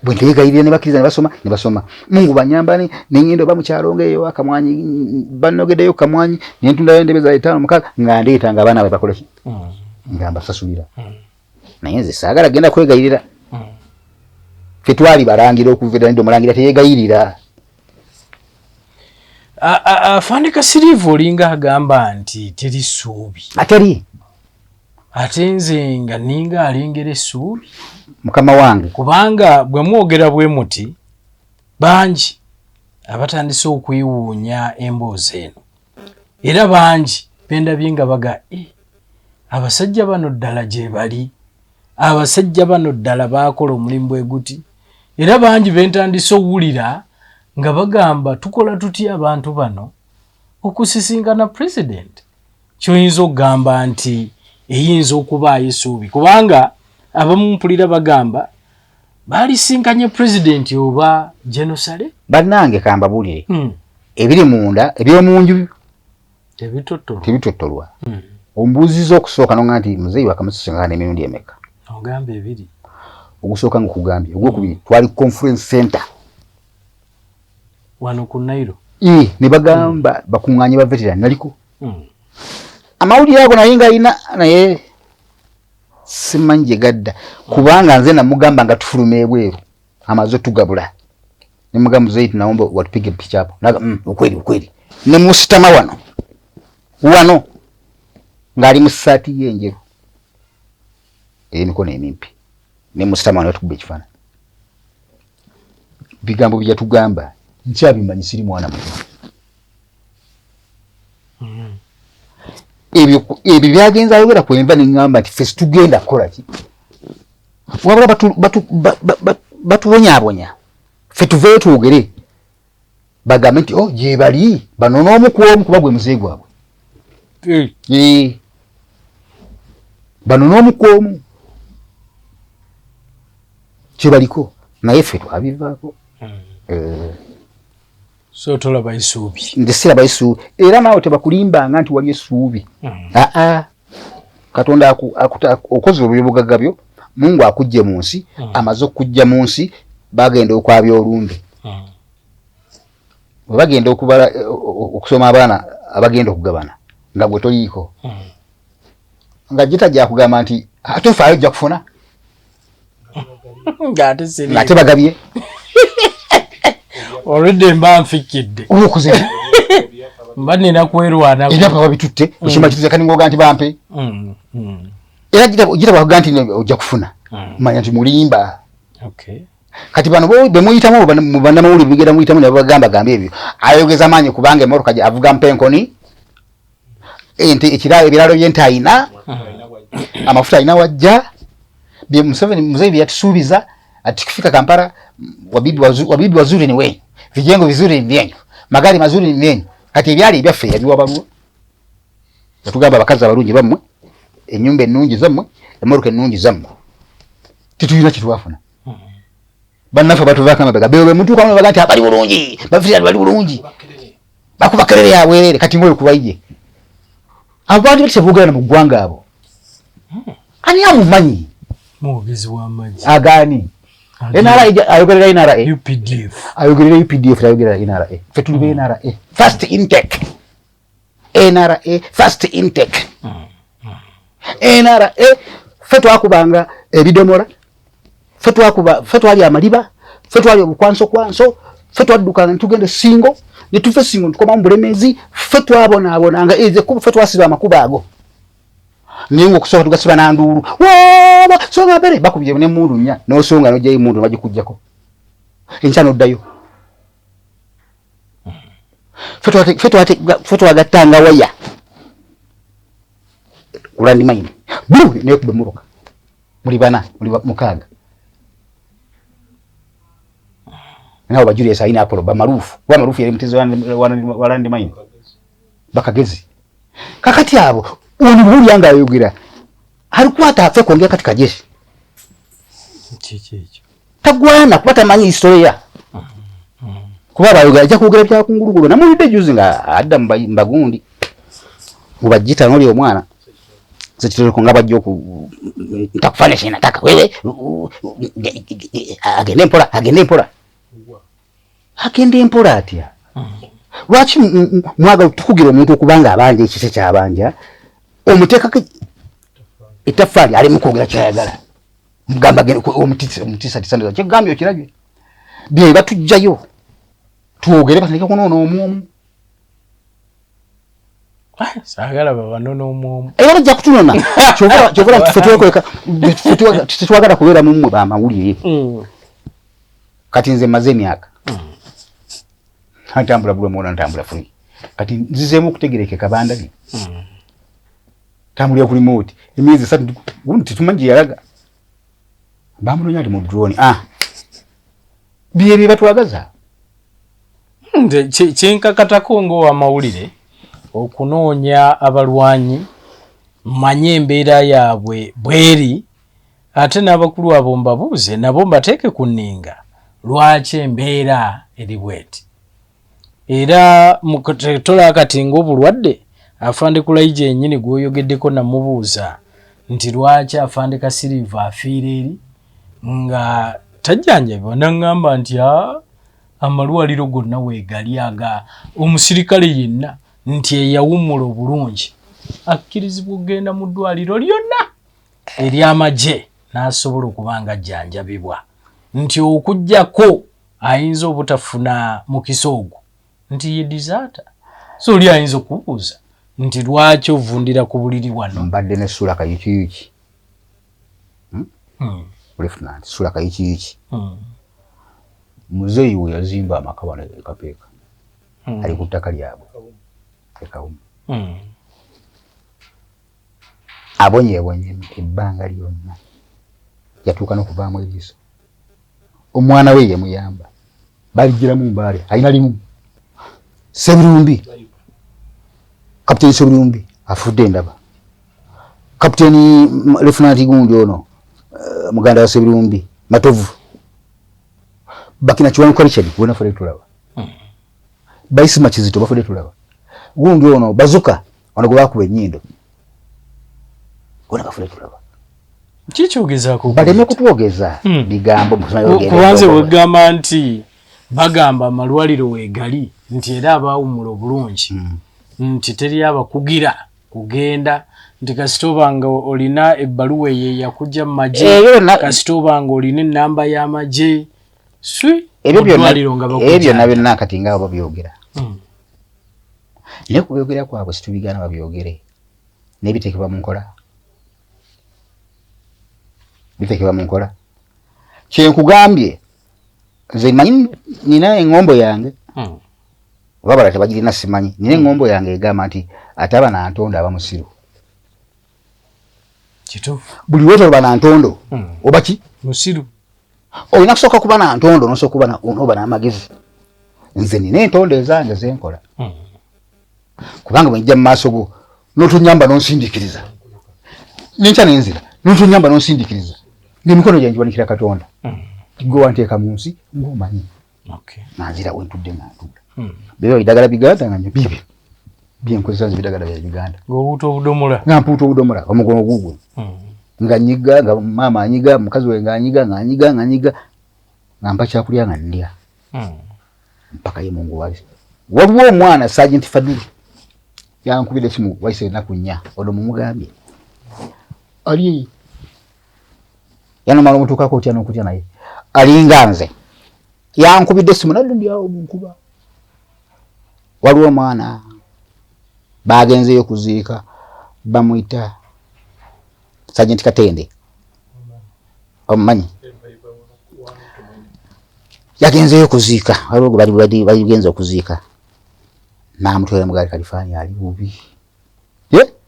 bwe nteegayirira ne bakkiriza ne basoma, ne basoma. Mungu banyamba nengenda oba mukyalo ngaeyo akamwanyi banogeddeyo kamwanyi nentundayo endebe za etaano mukaaga nga ndeeta nga abaana babe bakola ki, nga mbasasulira. Naye nze saagala genda kwegayirira. Ffe twali balangira okuva edda, nedda omulangira teyeegayirira. Afande Kasiriivu, olinga agamba nti teri ssuubi. Ateri. Ate nze nga ninga alengera essuubi. Mukama wange. Kubanga bwe mwogera bwe muti, bangi abatandise okwewuunya emboozi eno, era bangi bendabye nga baga, eh, Abasajja bano ddala gye bali, abasajja bano ddala baakola omulimu bwe guti, era bangi bentandise owulira nga bagamba tukola tutya abantu bano okusisinkana president. Kyoyinza okugamba nti eyinza okubaayo essuubi, kubanga abamu mpulira bagamba baalisinkanye president oba genosale. Bannange kambabuulire, ebiri munda ebyomunju tebitottolwa. Ombuuziza okusooka nonga nti muzeeyi wakamusisinkana emirundi emeka? Ogamba ebiri. Ogusooka nga okugambye, ogwokubiri twali conference center wano ku Nairo ne bagamba bakuŋŋaanye ba veteran, naliko. Amawulire ago naye nga naye simanyi gye gadda, kubanga nze namugamba nga tufuluma ebweru amaze tugabula, ne mugamba muzeeyi tunaomba watupige picha hapo, naga ukweli ukweli, ne musitama wano wano ng'ali mu ssaati ye enjeru ey'emikono emimpi, ne musitama wano tukuba ekifaananyi. Bigambo bye yatugamba nkyabimanyi, siri mwana muto. Ebyo byagenza ayogera kwenva ne ŋŋamba nti ffe situgenda kukola ki, wabula batubonyaabonya ffe tuveeyo twogere bagambe nti oh gye bali bano n'omu ku omu, kuba gwe muzeeyi gwabwe bano n'omu ku omu kyebaliko, naye ffe twabivaako. So tolaba essuubi? Nze siraba essuubi, era naawe tebakulimbanga nti wali essuubi. Aa, Katonda okoze ebyobugagga byo, Mungu akujje mu nsi, amaze okujja mu nsi bagenda okwabya olumbe, bwe bagenda okubala okusoma abaana abagenda okugabana nga gwe toliiko, nga gitajja kugamba nti ate ofaayo ojja kufuna ng'ate bagabye. Olwedde mba nfikidde, okoze mba nina kwerwanako. Ebyapa babitutte, ekima kitutte, kati ngoga nti bampe, era gita bwakuga nti ojja kufuna, manya nti mulimba. Kati bano bemuyitamu mu bannamawulire bigenda muyitamu ne babagamba gamba ebyo, ayogeza maanyi kubanga emmotoka avuga mpenkoni, ente ebiralo by'ente ayina, amafuta alina wajja. Bye Museveni muzeeyi bye yatusuubiza ati kufika Kampala wabibi wazuri ni wenyu, vijengo vizuri ni vyenyu, magari mazuri ni vyenyu. Kati ebyali ebyaffe yabiwa baluwa, yatugamba abakazi abalungi bammwe, ennyumba ennungi zammwe, emmotoka ennungi zammwe. Tetulina kyetwafuna. Bannaffe batuvaako amabega bebo bemutuukamu nebaga nti abali bulungi bafirira bali bulungi bakuba kerere yabwerere. Kati ngaoyo kubaye abantu bateboogera mu ggwanga abo, ani amumanyi? Mwogezi w'amagye. Agaani NRA, ayogerera NRA. UPDF. Ayogerera UPDF, ayogerera NRA. Ffe tuli be NRA first intake, NRA first intake, NRA. Ffe twakubanga ebidomola, ffe twakuba, ffe twali amaliba, ffe twali obukwansokwanso, ffe twaddukanga netugenda esingo, netuva esingo netukoma mu Bulemezi. Ffe twabonaabonanga ezo, ffe twasiba amakubo ago, naye nga okusooka tugasiba nanduulu waba songa mbere bakubye nemundu nnya, nosonga nojjayo emundu nebagikugjako, enkya noddayo. Ffe twagattanga waya ku landmine bu nekuba emmotoka, muli bana, muli mukaaga, nabo ba Julius alina Apollo bamaruufu, kuba maruufu yali mutezi wa landmine bakagezi. Kakati abo ono bwolya nga ayogera alikwata afe kwongera kati kajeshi Kiki ekyo? Tagwana kuba tamanyi historia, kuba bayogera ajja kwogera byakungulugulu. Namulidde juzi nga adda mu bagundi mubajita noli omwana sekitereko nga bajja oku ntakufanisha, nataka wewe agende mpola, agende mpola, agende mpola atya? Lwaki mwagala tukugira omuntu okubanga abanja ekise kyabanja, omuteekako ettaffaali ali mukwogera kyayagala, mugamba omutiisatiisa kyegambye okirabye bye batujjayo twogere batandike kunoona omwomu. Saagala babanona omwomu. Era bajja kutunona. Kyovula nti ffe twekweka, tetwagala kubeera mummwe bamawulire. Kati nze maze emyaka ntambula, buli omuwona ntambula free, kati nzizeemu okutegerekeka bandabye. Tambulira ku remote emyezi 3 gundi tetumanyi gye yalaga. Bamunoonya ali mu drone. Ah, bye bye batwagaza. Nze kyenkakatako ng'owamawulire okunoonya abalwanyi manye embeera yaabwe bweri, ate n'abakulu abo mbabuuze nabo mbateeke ku nninga lwaki embeera eri bweti. Era tolaba kati ng'obulwadde Afande Kulaigye yennyini gw'oyogeddeko namubuuza nti lwaki Afande Kasiriivu afiira eri nga tajjanjabibwa, n'aŋŋamba nti amalwaliro gonna weegali aga omusirikale yenna nti eyawummula obulungi akkirizibwa okugenda mu ddwaliro lyonna ery'amagye n'asobola okuba nga ajjanjabibwa, nti okuggyako ayinza obutafuna mukisa ogwo nti ye disaata. So oli ayinza okubuuza nti lwaki ovundira ku buliri wano? Mbadde ne Sula Kayukiyuki, Lieutenant Sula Kayukiyuki, muzeeyi we yazimba amaka wano e Kapeeka, ali ku ttaka lyabwe e Kawumu. Abonyeebonye ebbanga lyonna, yatuuka n'okuvaamu eriiso. Omwana we yamuyamba, baligiramu Mbaale, alina limu. Sebirumbi, Kapiteeni Sebirumbi afudde endaba. Kapiteeni Lieutenant gundi ono, muganda wa Sebirumbi Matovu, bakina Kiwanuka Richard bona fudde tulaba. Baisima Kizito bafudde tulaba. Gundi ono Bazuka ono gwe bakuba ennyindo bona bafudde tulaba. Kikyogezaako baleme kutwogeza bigambo. Kubanze wegamba nti bagamba amalwaliro weegali nti era abaawummula obulungi nti teri abakugira kugenda, nti kasita oba nga olina ebbaluwa eyo eyakujja mu magye, kasita oba nga olina ennamba y'amagye swi ebyo byonna byonna kati nga babyogera, naye kubyogera kwabwe situbigaana, babyogere naye biteekebwa mu nkola, biteekebwa mu nkola. Kyenkugambye nze manyi nina eŋŋombo yange, oba bala tebagirina simanyi, nina eŋŋombo yange egamba nti ataba na ntondo aba musiru. Kituufu. Buli lwotoloba na ntondo oba ki? Musiru. Olina kusooka kuba na ntondo, nosooka kuba oba n'amagezi. Nze nina entondo ezange zenkola, kubanga bwe njja mu maaso go n'otunyamba n'onsindiikiriza, nenkya nenzira n'otunyamba n'onsindiikiriza, ng'emikono gyange giwanikira Katonda, gwe wanteeka mu nsi ng'omanyi. Nanzira wentudde nga ntuula, beba bidagala biganda nga nyo bibyo byenkozesa nze, bidagala bya Uganda. Ng'owuuta obudomola. Nga mpuuta obudomola, omugongo gugwe nga nyiga, nga maama anyiga, mukazi we nga anyiga, nga anyiga, nga anyiga, nga mpa kyakulya nga ndya mpaka ye Mungu wali. Waliwo omwana Sergeant Fadulu yankubira esimu waise ennaku 4, ono mumugambye ali yanomala omutuukako otya n'okutya, naye alinga nze yankubidde esimu nadde ndi awo munkuba. Waliwo omwana bagenzeyo kuziika, bamuyita Sergeant Katende, omumanyi, yagenzeyo kuziika, waliwo gwe baligenze okuziika, namutwala mugaali Kalifaani, ali bubi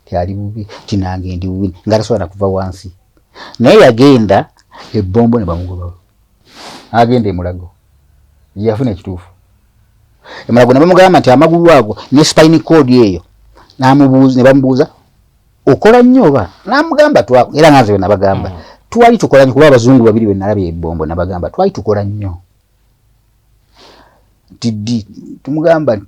ti ali bubi, tinange ndi bubi, nga tasobola nakuva wansi, naye yagenda ebombo ne bamugobawo, agenda emulago yafuna ekituufu emulago ne bamugamba nti amagulu ago ne spine cord eyo, namubuuza ne bamubuuza okola nnyo oba, namugamba era nga nze bwe nabagamba twali tukola nnyo, kuba abazungu babiri bwe nalabye ebombo nabagamba twali tukola nnyo, nti ddi tumugamba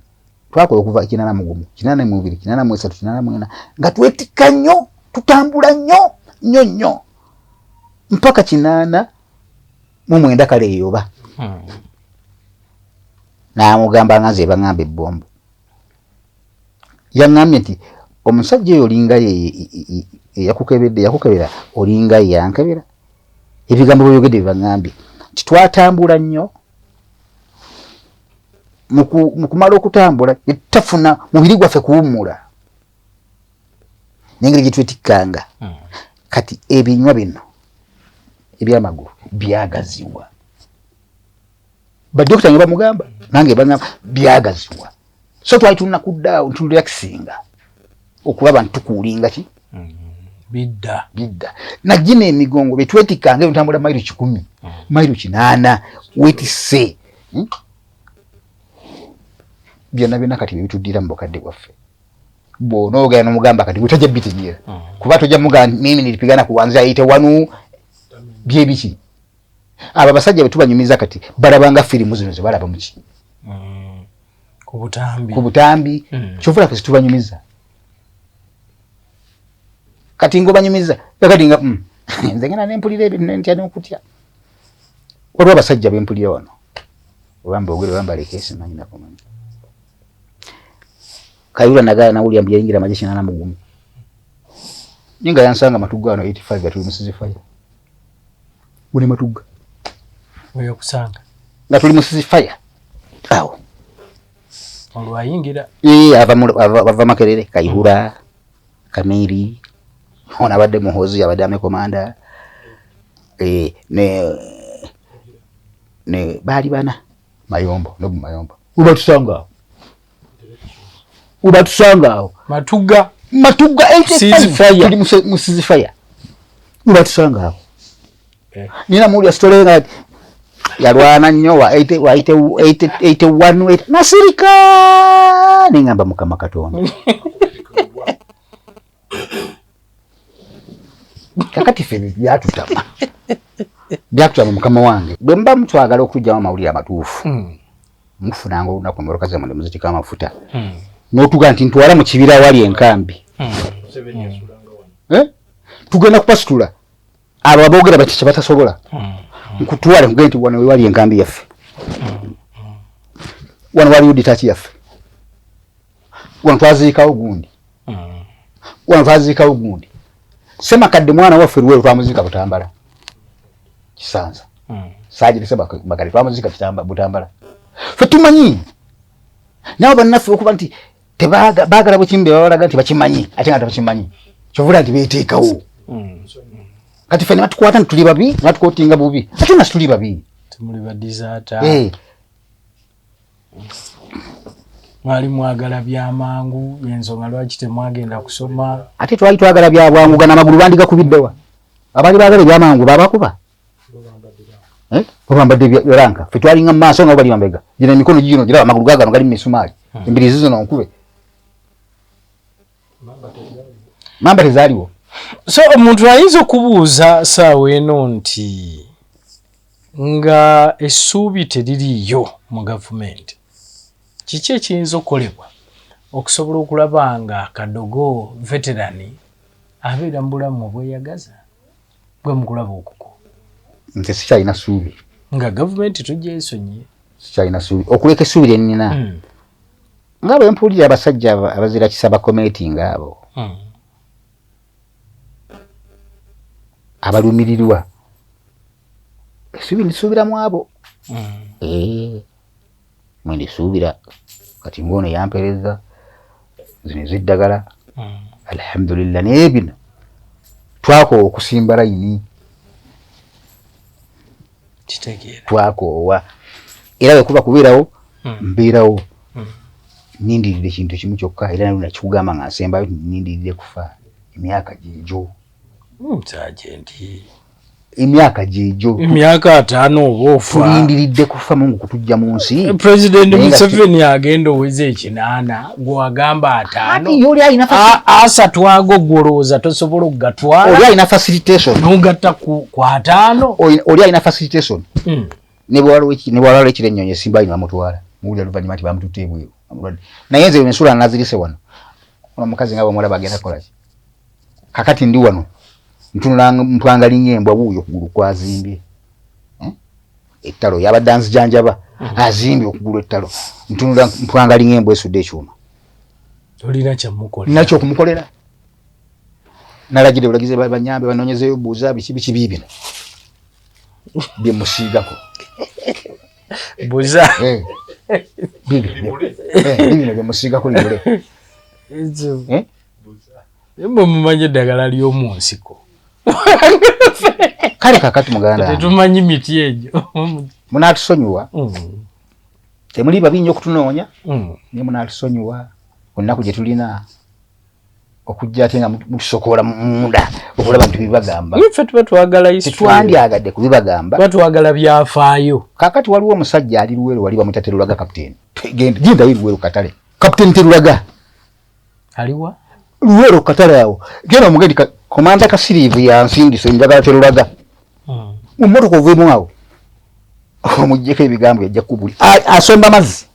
twakola okuva 81, 82, 83, 84, nga twetikka nnyo, tutambula nnyo nnyo nnyo mpaka 89 kale eyo oba. Namugamba nga nze baŋŋamba ebbombo, yaŋŋambye nti omusajja oyo olinga eyakukebedde, yakukebera olinga yankebera, ebigambo byoyogedde byebaŋŋambye nti twatambula nnyo, mu kumala okutambula netutafuna mubiri gwaffe kuwummula nengeri gyetwetikkanga. Kati ebinywa bino ebyamagulu byagaziwa, badokita nga bamugamba nange bagamba byagaziwa, so twali tulina kuddaawo nturelaxinga okulaba nti tukuulinga ki. Bidda. Bidda. Nagina emigongo betwetikanga ntambula mailo 100, mailo 8 wetisse. Byonna byonna kati bituddira mu bukadde bwaffe. Bw'onoogera n'omugamba kati gwe tajja bitegeera. Kuba tojja mugamba mimi nilipigana kuanzia ayite wanu byebiki. Abo abasajja bwe tubanyumiza kati balabanga firimu zino ze balaba muki? Ku butambi. Ku butambi. Kyova olaba tubanyumiza. Kati ng'obanyumiza kati nga nze ngenda ne mpulira ebintu ne ntya n'okutya. Waliwo abasajja be mpulira wano. Oba mboogere oba mbaleke simanyi nakumanya. Kayula nagala nawulira mbu yayingira amagye 81. Naye nga yansanga Matugga wano 85 nga tuli mu ceasefire. Muli Matugga. Oyo kusanga. Nga tuli mu ceasefire. Awo. Olwo ayingira. Ava Makerere, Kayihura, Kamiri, ono abadde Muhoozi, abadde army commander. Ne baali bana Mayombo, Nobu Mayombo. Ubatusanga awo. Ubatusanga awo. Matugga. Matugga 85. Ceasefire. Tuli mu ceasefire. Ubatusanga awo. Nina muwulira story nga yalwana nnyo wa eighty, wa eighty, eighty, eighty one, eighty. Nasirika ne ngamba Mukama Katonda. Kakati ffe byatutama. Byatutama Mukama wange. Bwe muba mutwagala okuggyamu amawulire amatuufu, mufunanga olunaku emmotoka zammwe ne muzitika amafuta. N'otuga nti ntwala mu kibira awali enkambi. Tugenda kupasitula. Abo aboogera bati kye batasobola. Nkutwale nkugende nti wano wewali enkambi yaffe. Wano waliwo detach yaffe. Wano twaziikawo gundi. Wano twaziikawo gundi. Ssemakadde mwana waffe Luweero twamuziika Butambala. Kisanza. Saajiri Ssemakadde twamuziika Butambala. Ffe tumanyi. Nabo bannaffe okuba nti baagala bwe kimu bye babalaga nti bakimanyi ate nga tebakimanyi. Kyova olaba nti beeteekawo. Kati ffe ne batukwata nti tuli babi, ne batukootinga bubi. Ate nga situli babi. Temuli ba deserter. Mwali mwagala bya mangu, y'ensonga lwaki temwagenda kusoma. Ate twali twagala bya bwangu, gano amagulu bandigakubiddewa. Abaali baagala ebyamangu babakuba. Babambadde bya ranka. Ffe twalinga mu maaso nga bo bali mabega. Gino emikono gigino giraba amagulu gaagano gali mu misumaali. Embiriizi zino nkube. Mamba tezaaliwo. So omuntu ayinza okubuuza ssaawa eno nti nga essuubi teririiyo mu gavumenti, kiki ekiyinza okukolebwa okusobola okulaba nga Kadogo veterani abeera mu bulamu obweyagaza bwe mukulaba okuko? Nze sikyalina ssuubi. Nga gavumenti tugyesonyiye. Sikyalina ssuubi. Okuleka essuubi lye nnina. Nga bwe mpulira abasajja abazira kisa bakometinga abo. Abalumirirwa. Essuubi ndisuubira mu abo. Mwe ndisuubira. Kati ng'ono yampeereza zino ez'eddagala. Alhamdulillah, naye bino twakoowa okusimba layini. Kitegeera. Twakoowa. Era bwe kuba kubeerawo, mbeerawo. Nnindiridde kintu kimu kyokka, era nalwo nakikugamba nga nsembayo nti nnindiridde kufa emyaka gyegyo. Sergeant. Emyaka gyegyo. Emyaka 50 oba ofa. Tulindiridde kufa Mungu kutujja mu nsi. President Naye nga Museveni agenda oweza 8, gw'agamba 5. Ati yoli alina 3 ago gw'olowooza tosobola okugatwala. Oli alina facilitation. N'ogatta ku 5. Oli alina facilitation. Ne bw'alwala ekiro ennyonyi esimba alina bamutwala. Muwulira oluvannyuma nti bamututte ebweru. Amulwadde. Naye nze ensula nazirise wano. Ono omukazi nga bw'omulaba agenda kukola ki? Kakati ndi wano. Ntunula mpwanga linnya embwa wuuyo okugulu kwazimbye. Ettalo yabadde anzijanjaba. Azimbye okugulu ettalo. Ntunula mpwanga linnya embwa esudde ekyuma. Tolina kyamukolera. Nina ky'okumukolera. Nalagidde bulagizi banyambe banoonyezeeyo buuza biki biki biibino. Bye musiigako. Buuza. Bibino bye musiigako libule. Ekyo. Mwe mumanyi eddagala ly'omu nsiko. Kale kakati muganda wange. Tetumanyi miti egyo. Munaatusonyiwa. Temuli babi nnyo okutunoonya. Naye munaatusonyiwa ku nnaku gye tulina. Okujja ate nga mutusokoola munda okulaba nti bibagamba. Ffe tuba twagala history. Tetwandyagadde kubibagamba. Tuba twagala byafaayo. Kaakati waliwo omusajja ali Luweero wali bamuyita Terulaga kapiteeni. Genda gendayo Luweero katale. Kapiteeni Terulaga. Aliwa? Luweero katale awo. Genda omugendi komanda Kasiriivu yansindise njagala Terulaga. Mu mmotoka oveemu awo. Omuggyeko ebigambo yajja kubuli. Asomba mazzi.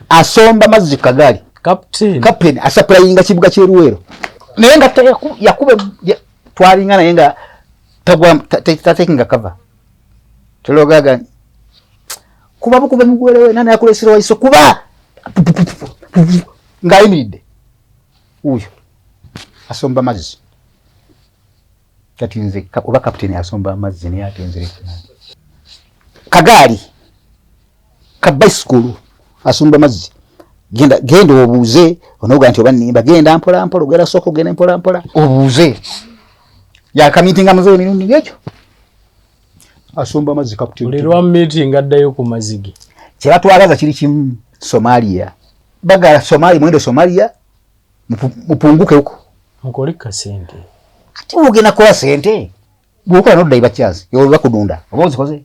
Asomba mazzi kagaali. Captain. Captain asaplayinga kibuga ky'e Luweero. Naye nga yakube twalinga naye nga tagwa tatekinga cover. Telogaga kuba bukube mugwere nani akulesera waiso kuba ng'ayimiridde wuuyo asomba mazzi. Kati nze oba kapiteeni asomba amazzi naye ate nze kagaali ka bicycle asomba mazzi. Genda genda obuuze onoga nti oba nnimba, genda mpola mpola ogenda sooka ogenda mpola mpola obuuze. Yakamitinga muzeeyi emirundi ng'egyo asomba amazzi kapiteeni. Buli lwa meeting addayo ku mazigi. Kye batwagaza kiri kimu Somalia. Bagala Somalia mwende Somalia mupunguke huko. Mukole kasente. Ate ogenda kukola sente. Bw'okola n'odda iba chance, yoba bakudunda. Oba ozikoze?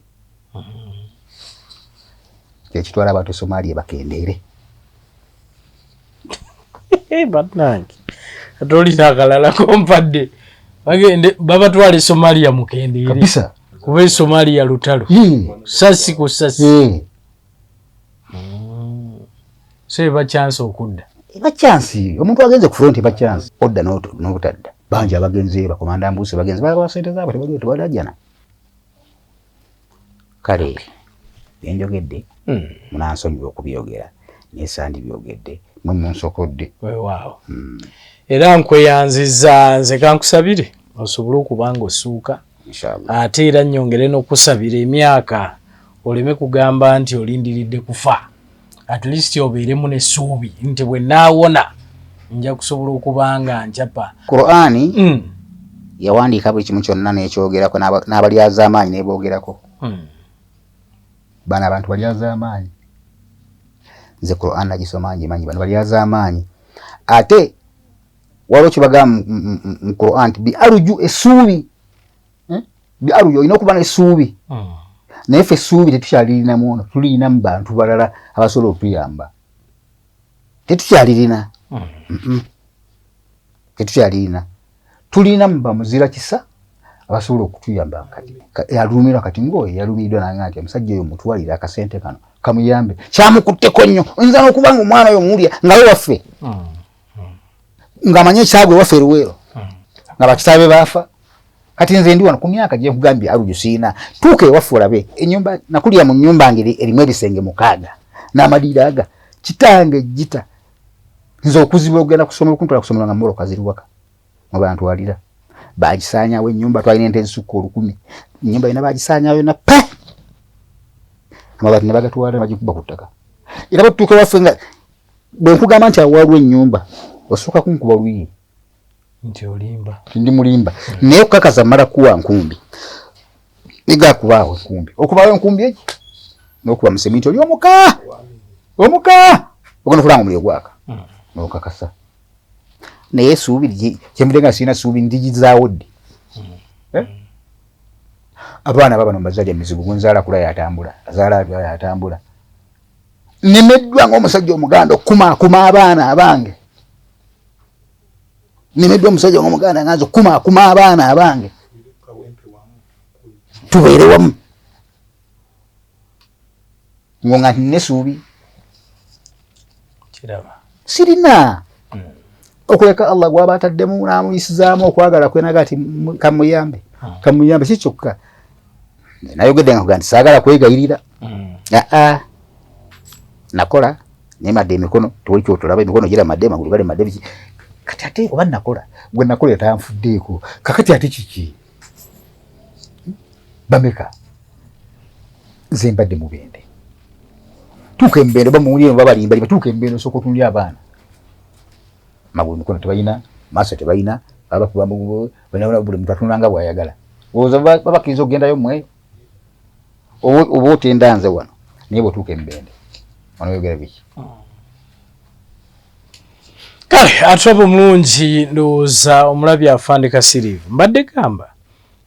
Kyekitwala abantu Somalia bakendeere. Bannange. Ate olina akalala kompadde. Bagende babatwale Somalia mukendeere. Kabisa. Kuba e Somalia lutalo. Sasi ku sasi. So eba chance okudda. Eba chance. Omuntu agenze ku front eba chance. Odda n'obutadda. Bangi abagenze bakomanda mbuuse bagenze balaba sente zaabwe tebaliwo tebalajjana. Kale byenjogedde munansonyiwa okubyogera naye sandibyogedde mwe munsokodde. Weewaawo. Era nkweyanziza nze kankusabire osobole okuba ng'osuuka. Inshallah. Ate era nnyongere n'okusabira emyaka oleme kugamba nti olindiridde kufa. At least obeeremu n'essuubi nti bwe naawona nja kusobola okuba nga nchapa. Qur'ani yawandiika buli kimu kyonna n'ekyogerako n'abalyazaamaanyi n'eboogerako. Bano abantu balyazaamaanyi. Nze Qur'an nagisoma ngimanyi bano balyazaamaanyi. Ate waliwo kye bagamba mu Qur'an nti bi aruju essuubi. Bi aruju olina okuba n'essuubi. Naye ffe essuubi tetukyalirinamu ono, tulirina mu bantu balala abasobola okutuyamba. Tetukyalirina. Tetukyalirina. Tulina mu bamuzira kisa abasobola okutuyamba. Kati yalumirwa kati ng'oyo yalumiddwa nange nti omusajja oyo mutwalire akasente kano kamuyambe. Kyamukutteko nnyo. Oyinza n'okuba nga omwana oyo muwulira nga we waffe. Ng'amanyi ekyagwe waffe Luweero. Nga bakitaabe baafa. Kati nze ndi wano ku myaka gye nkugambye aruju siina. Tuuka ewaffe olabe ennyumba nakulira mu nnyumba ngeri erimu ebisenge 6 n'amadiira aga kitange gita. Nze okuzibwa okugenda kusoma okuntwala kusomera nga mmoloka ziri waka. Mwe bantwalira. Baagisaanyaawo ennyumba twalina ente ezisukka 1000. Ennyumba yonna baagisaanyaawo yonna pe. Amabaati ne bagatwala ne bagikuba ku ttaka. Era bwe tutuuka ewaffe nga bwe nkugamba nti awo waliwo ennyumba osooka kunkuba oluyi. Nti olimba. Ndi mulimba. Naye okukakasa mmala kuwa nkumbi. Niga kubaawo enkumbi. Okubaawo enkumbi egi n'okuba mu seminti oli omuka. Omuka. Ogenda okulanga omuliro gwaka. N'okakasa. Naye essuubi kye mbadde nga sirina ssuubi ndigizaawo ddi? Abaana babano mbazaalira mizibu, gwe nzaala kula yatambula, azaala atya yatambula. Nnemeddwa ng'omusajja Omuganda okukumaakuma abaana abange. Nnemeddwa omusajja ng'Omuganda nga nze okukumaakuma abaana abange. Tubeere wamu. Ngo nga nti nina essuubi. Kiraba. Sirina. Okuleka Allah gw'aba ataddemu n'amuyisizaamu okwagala kwe naga ati kamuyambe. Kamuyambe si kyokka. Nayogedde nga nkugaa nti saagala kwegayirira. Aa. Nakola nemadde emikono tewali kyotolaba emikono giramadde amagulu galemadde biki. Kati ate oba nakola gwe nakola tanfuddeeko kakati ate kiki? Bameka nze mbadde mubende. Tuuka embendo bamuwulire babalimba tuuka embendo osooka otunulira abaana. Magulu mikono tebalina, maaso tebalina, babakuba buli muntu atunula nga bw'ayagala. Olowooza babakkiriza okugendayo mmwe? Oba otenda nze wano naye bw'otuuka embende wano oyogera biki? Kale atulaba omulungi, ndowooza omulabi afande Kasiriivu mbadde gamba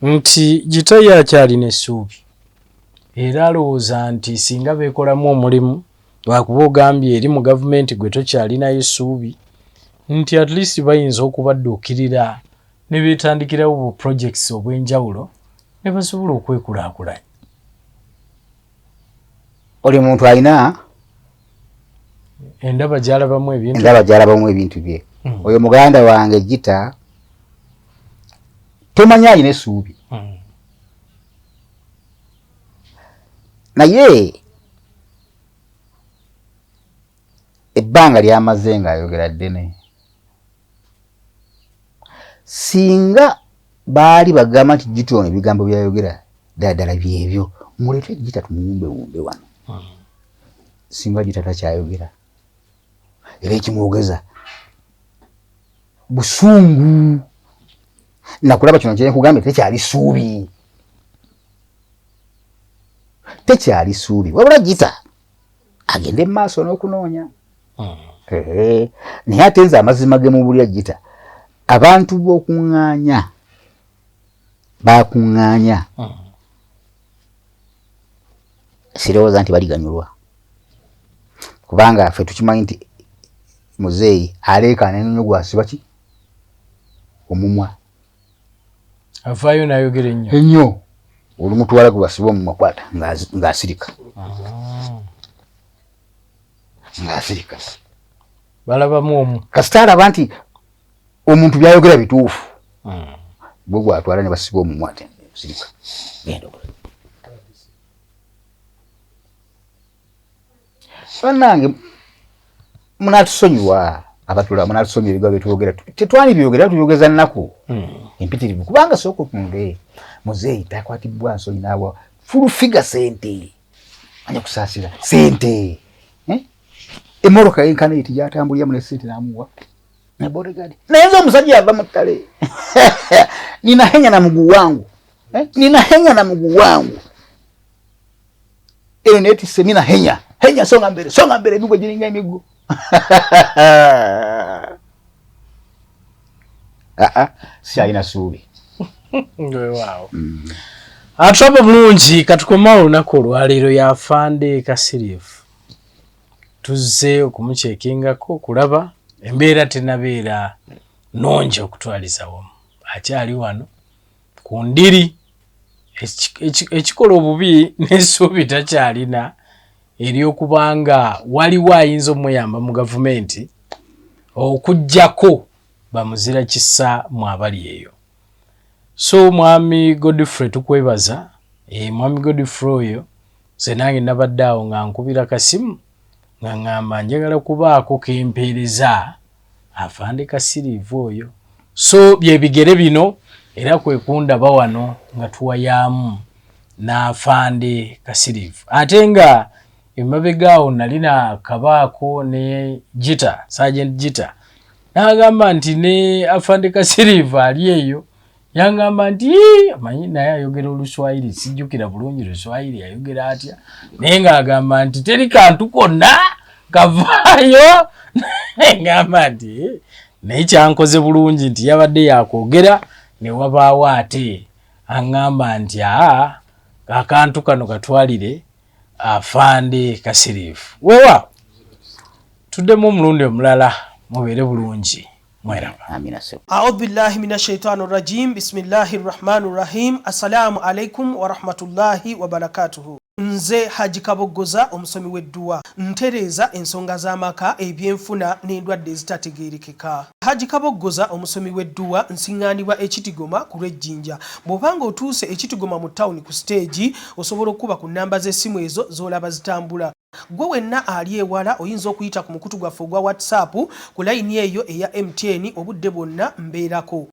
nti Gitayo akyalina essuubi era alowooza nti singa beekolamu omulimu, lwakuba ogambye eri mu gavumenti gwe tokyalinayo essuubi, nti at least bayinza okubadduukirira ne beetandikirawo bu projects obw'enjawulo ne basobola okwekulaakulanya. Oli muntu alina endaba gy'alabamu ebintu, endaba gy'alabamu ebintu bye. Oyo muganda wange Gita tomanya alina essuubi. Naye ebbanga lyamaze ng'ayogera ddene, singa baali bagamba nti Gita ono ebigambo byayogera ddala ddala byebyo, muleete Gita tumuwumbewumbe wano. Singa Gita takyayogera, era ekimwogeza busungu nakulaba kino kyenkugambye, tekyali ssuubi, tekyali ssuubi. Wabula Gita agende mu maaso n'okunoonya. Naye ate nze amazima ge mubulya, Gita abantu b'okuŋŋaanya bakuŋŋaanya, sirowooza nti baliganyulwa, kubanga ffe tukimanyi nti muzeeyi aleekaana ennyo gwasiba ki omumwa. Avaayo n'ayogera ennyo. Ennyo olumutwala gwe basiba omumwa, kwata ng'asirika, ng'asirika. Balabamu omu. Kasita alaba nti omuntu byayogera bituufu, gwe gwatwala ne basiba omumwa, ate sirika, genda okole. Bannange, munatusonyiwa abatula, munatusonyiwa ebigambo byetwogera, tetwanibyogera, tubyogeza nnaku empitirivu, kubanga sooka otunule, muzeeyi takwatibwa nsonyi naawa full figure sente, anya kusaasira sente, eh? Emmotoka yenkana eti gyatambuliramu ne sente namuwa ne bodyguard. Naye nze omusajja yava mu ttale, ninahenya na muguu wangu, eh? Ninahenya na muguu wangu eno netisse, nina henya henya, songa mbere, songa mbere, emiggo giringa emiggo. Aa, sikyalina ssuubi. Weewaawo. Atwaba bulungi, katukomawo olunaku olwaleero y'afande Kasiriivu tuzze okumukyekingako okulaba embeera tenabeera nnungi okutwaliza wamu, akyali wano ku ndiri ekikola obubi n'essuubi takyalina eryokubanga waliwo ayinza omuyamba mu gavumenti okuggyako bamuzira kisa mu abali eyo. So mwami Godfrey tukwebaza. Mwami Godfrey oyo nze nange nabadde awo nga nkubira kasimu nga ŋŋamba njagala kubaako kempeereza afande Kasiriivu oyo, so byebigere bino era kwe kundaba wano nga tuwayaamu n'afande Kasiriivu, ate nga emabega awo nalina kabaako ne Gita, Sergeant Gita, n'agamba nti ne afande Kasiriivu ali eyo, yangamba nti amanyi naye ayogera oluswayiri, sijjukira bulungi luswayiri ayogera atya, naye ng'agamba nti teri kantu konna kavaayo. Ngamba nti naye kyankoze bulungi nti yabadde yakwogera ne wabaawo ate aŋŋamba nti aa, akantu kano katwalire afande Kasiriivu. Weewaawo, tuddemu omulundi omulala, mubeere bulungi, mweraba. Amina ssebo. Audhu billahi min ashaitani rajim, bismillahi rrahmani rrahim. Assalamu alaikum warahmatullahi wabarakatuhu. Nze Haji Kaboggoza, omusomi w'edduwa, ntereeza ensonga z'amaka, ebyenfuna n'endwadde ezitategeerekeka. Haji Kaboggoza, omusomi w'edduwa, nsiŋŋaanibwa Ekitigoma ku lw'Ejjinja. Bw'oba ng'otuuse Ekitigoma mu tawuni ku siteegi, osobola okukuba ku nnamba z'essimu ezo z'olaba zitambula. Gwe wenna ali ewala oyinza okuyita ku mukutu gwaffe ogwa WhatsApp ku layini eyo eya MTN, obudde bwonna mbeerako.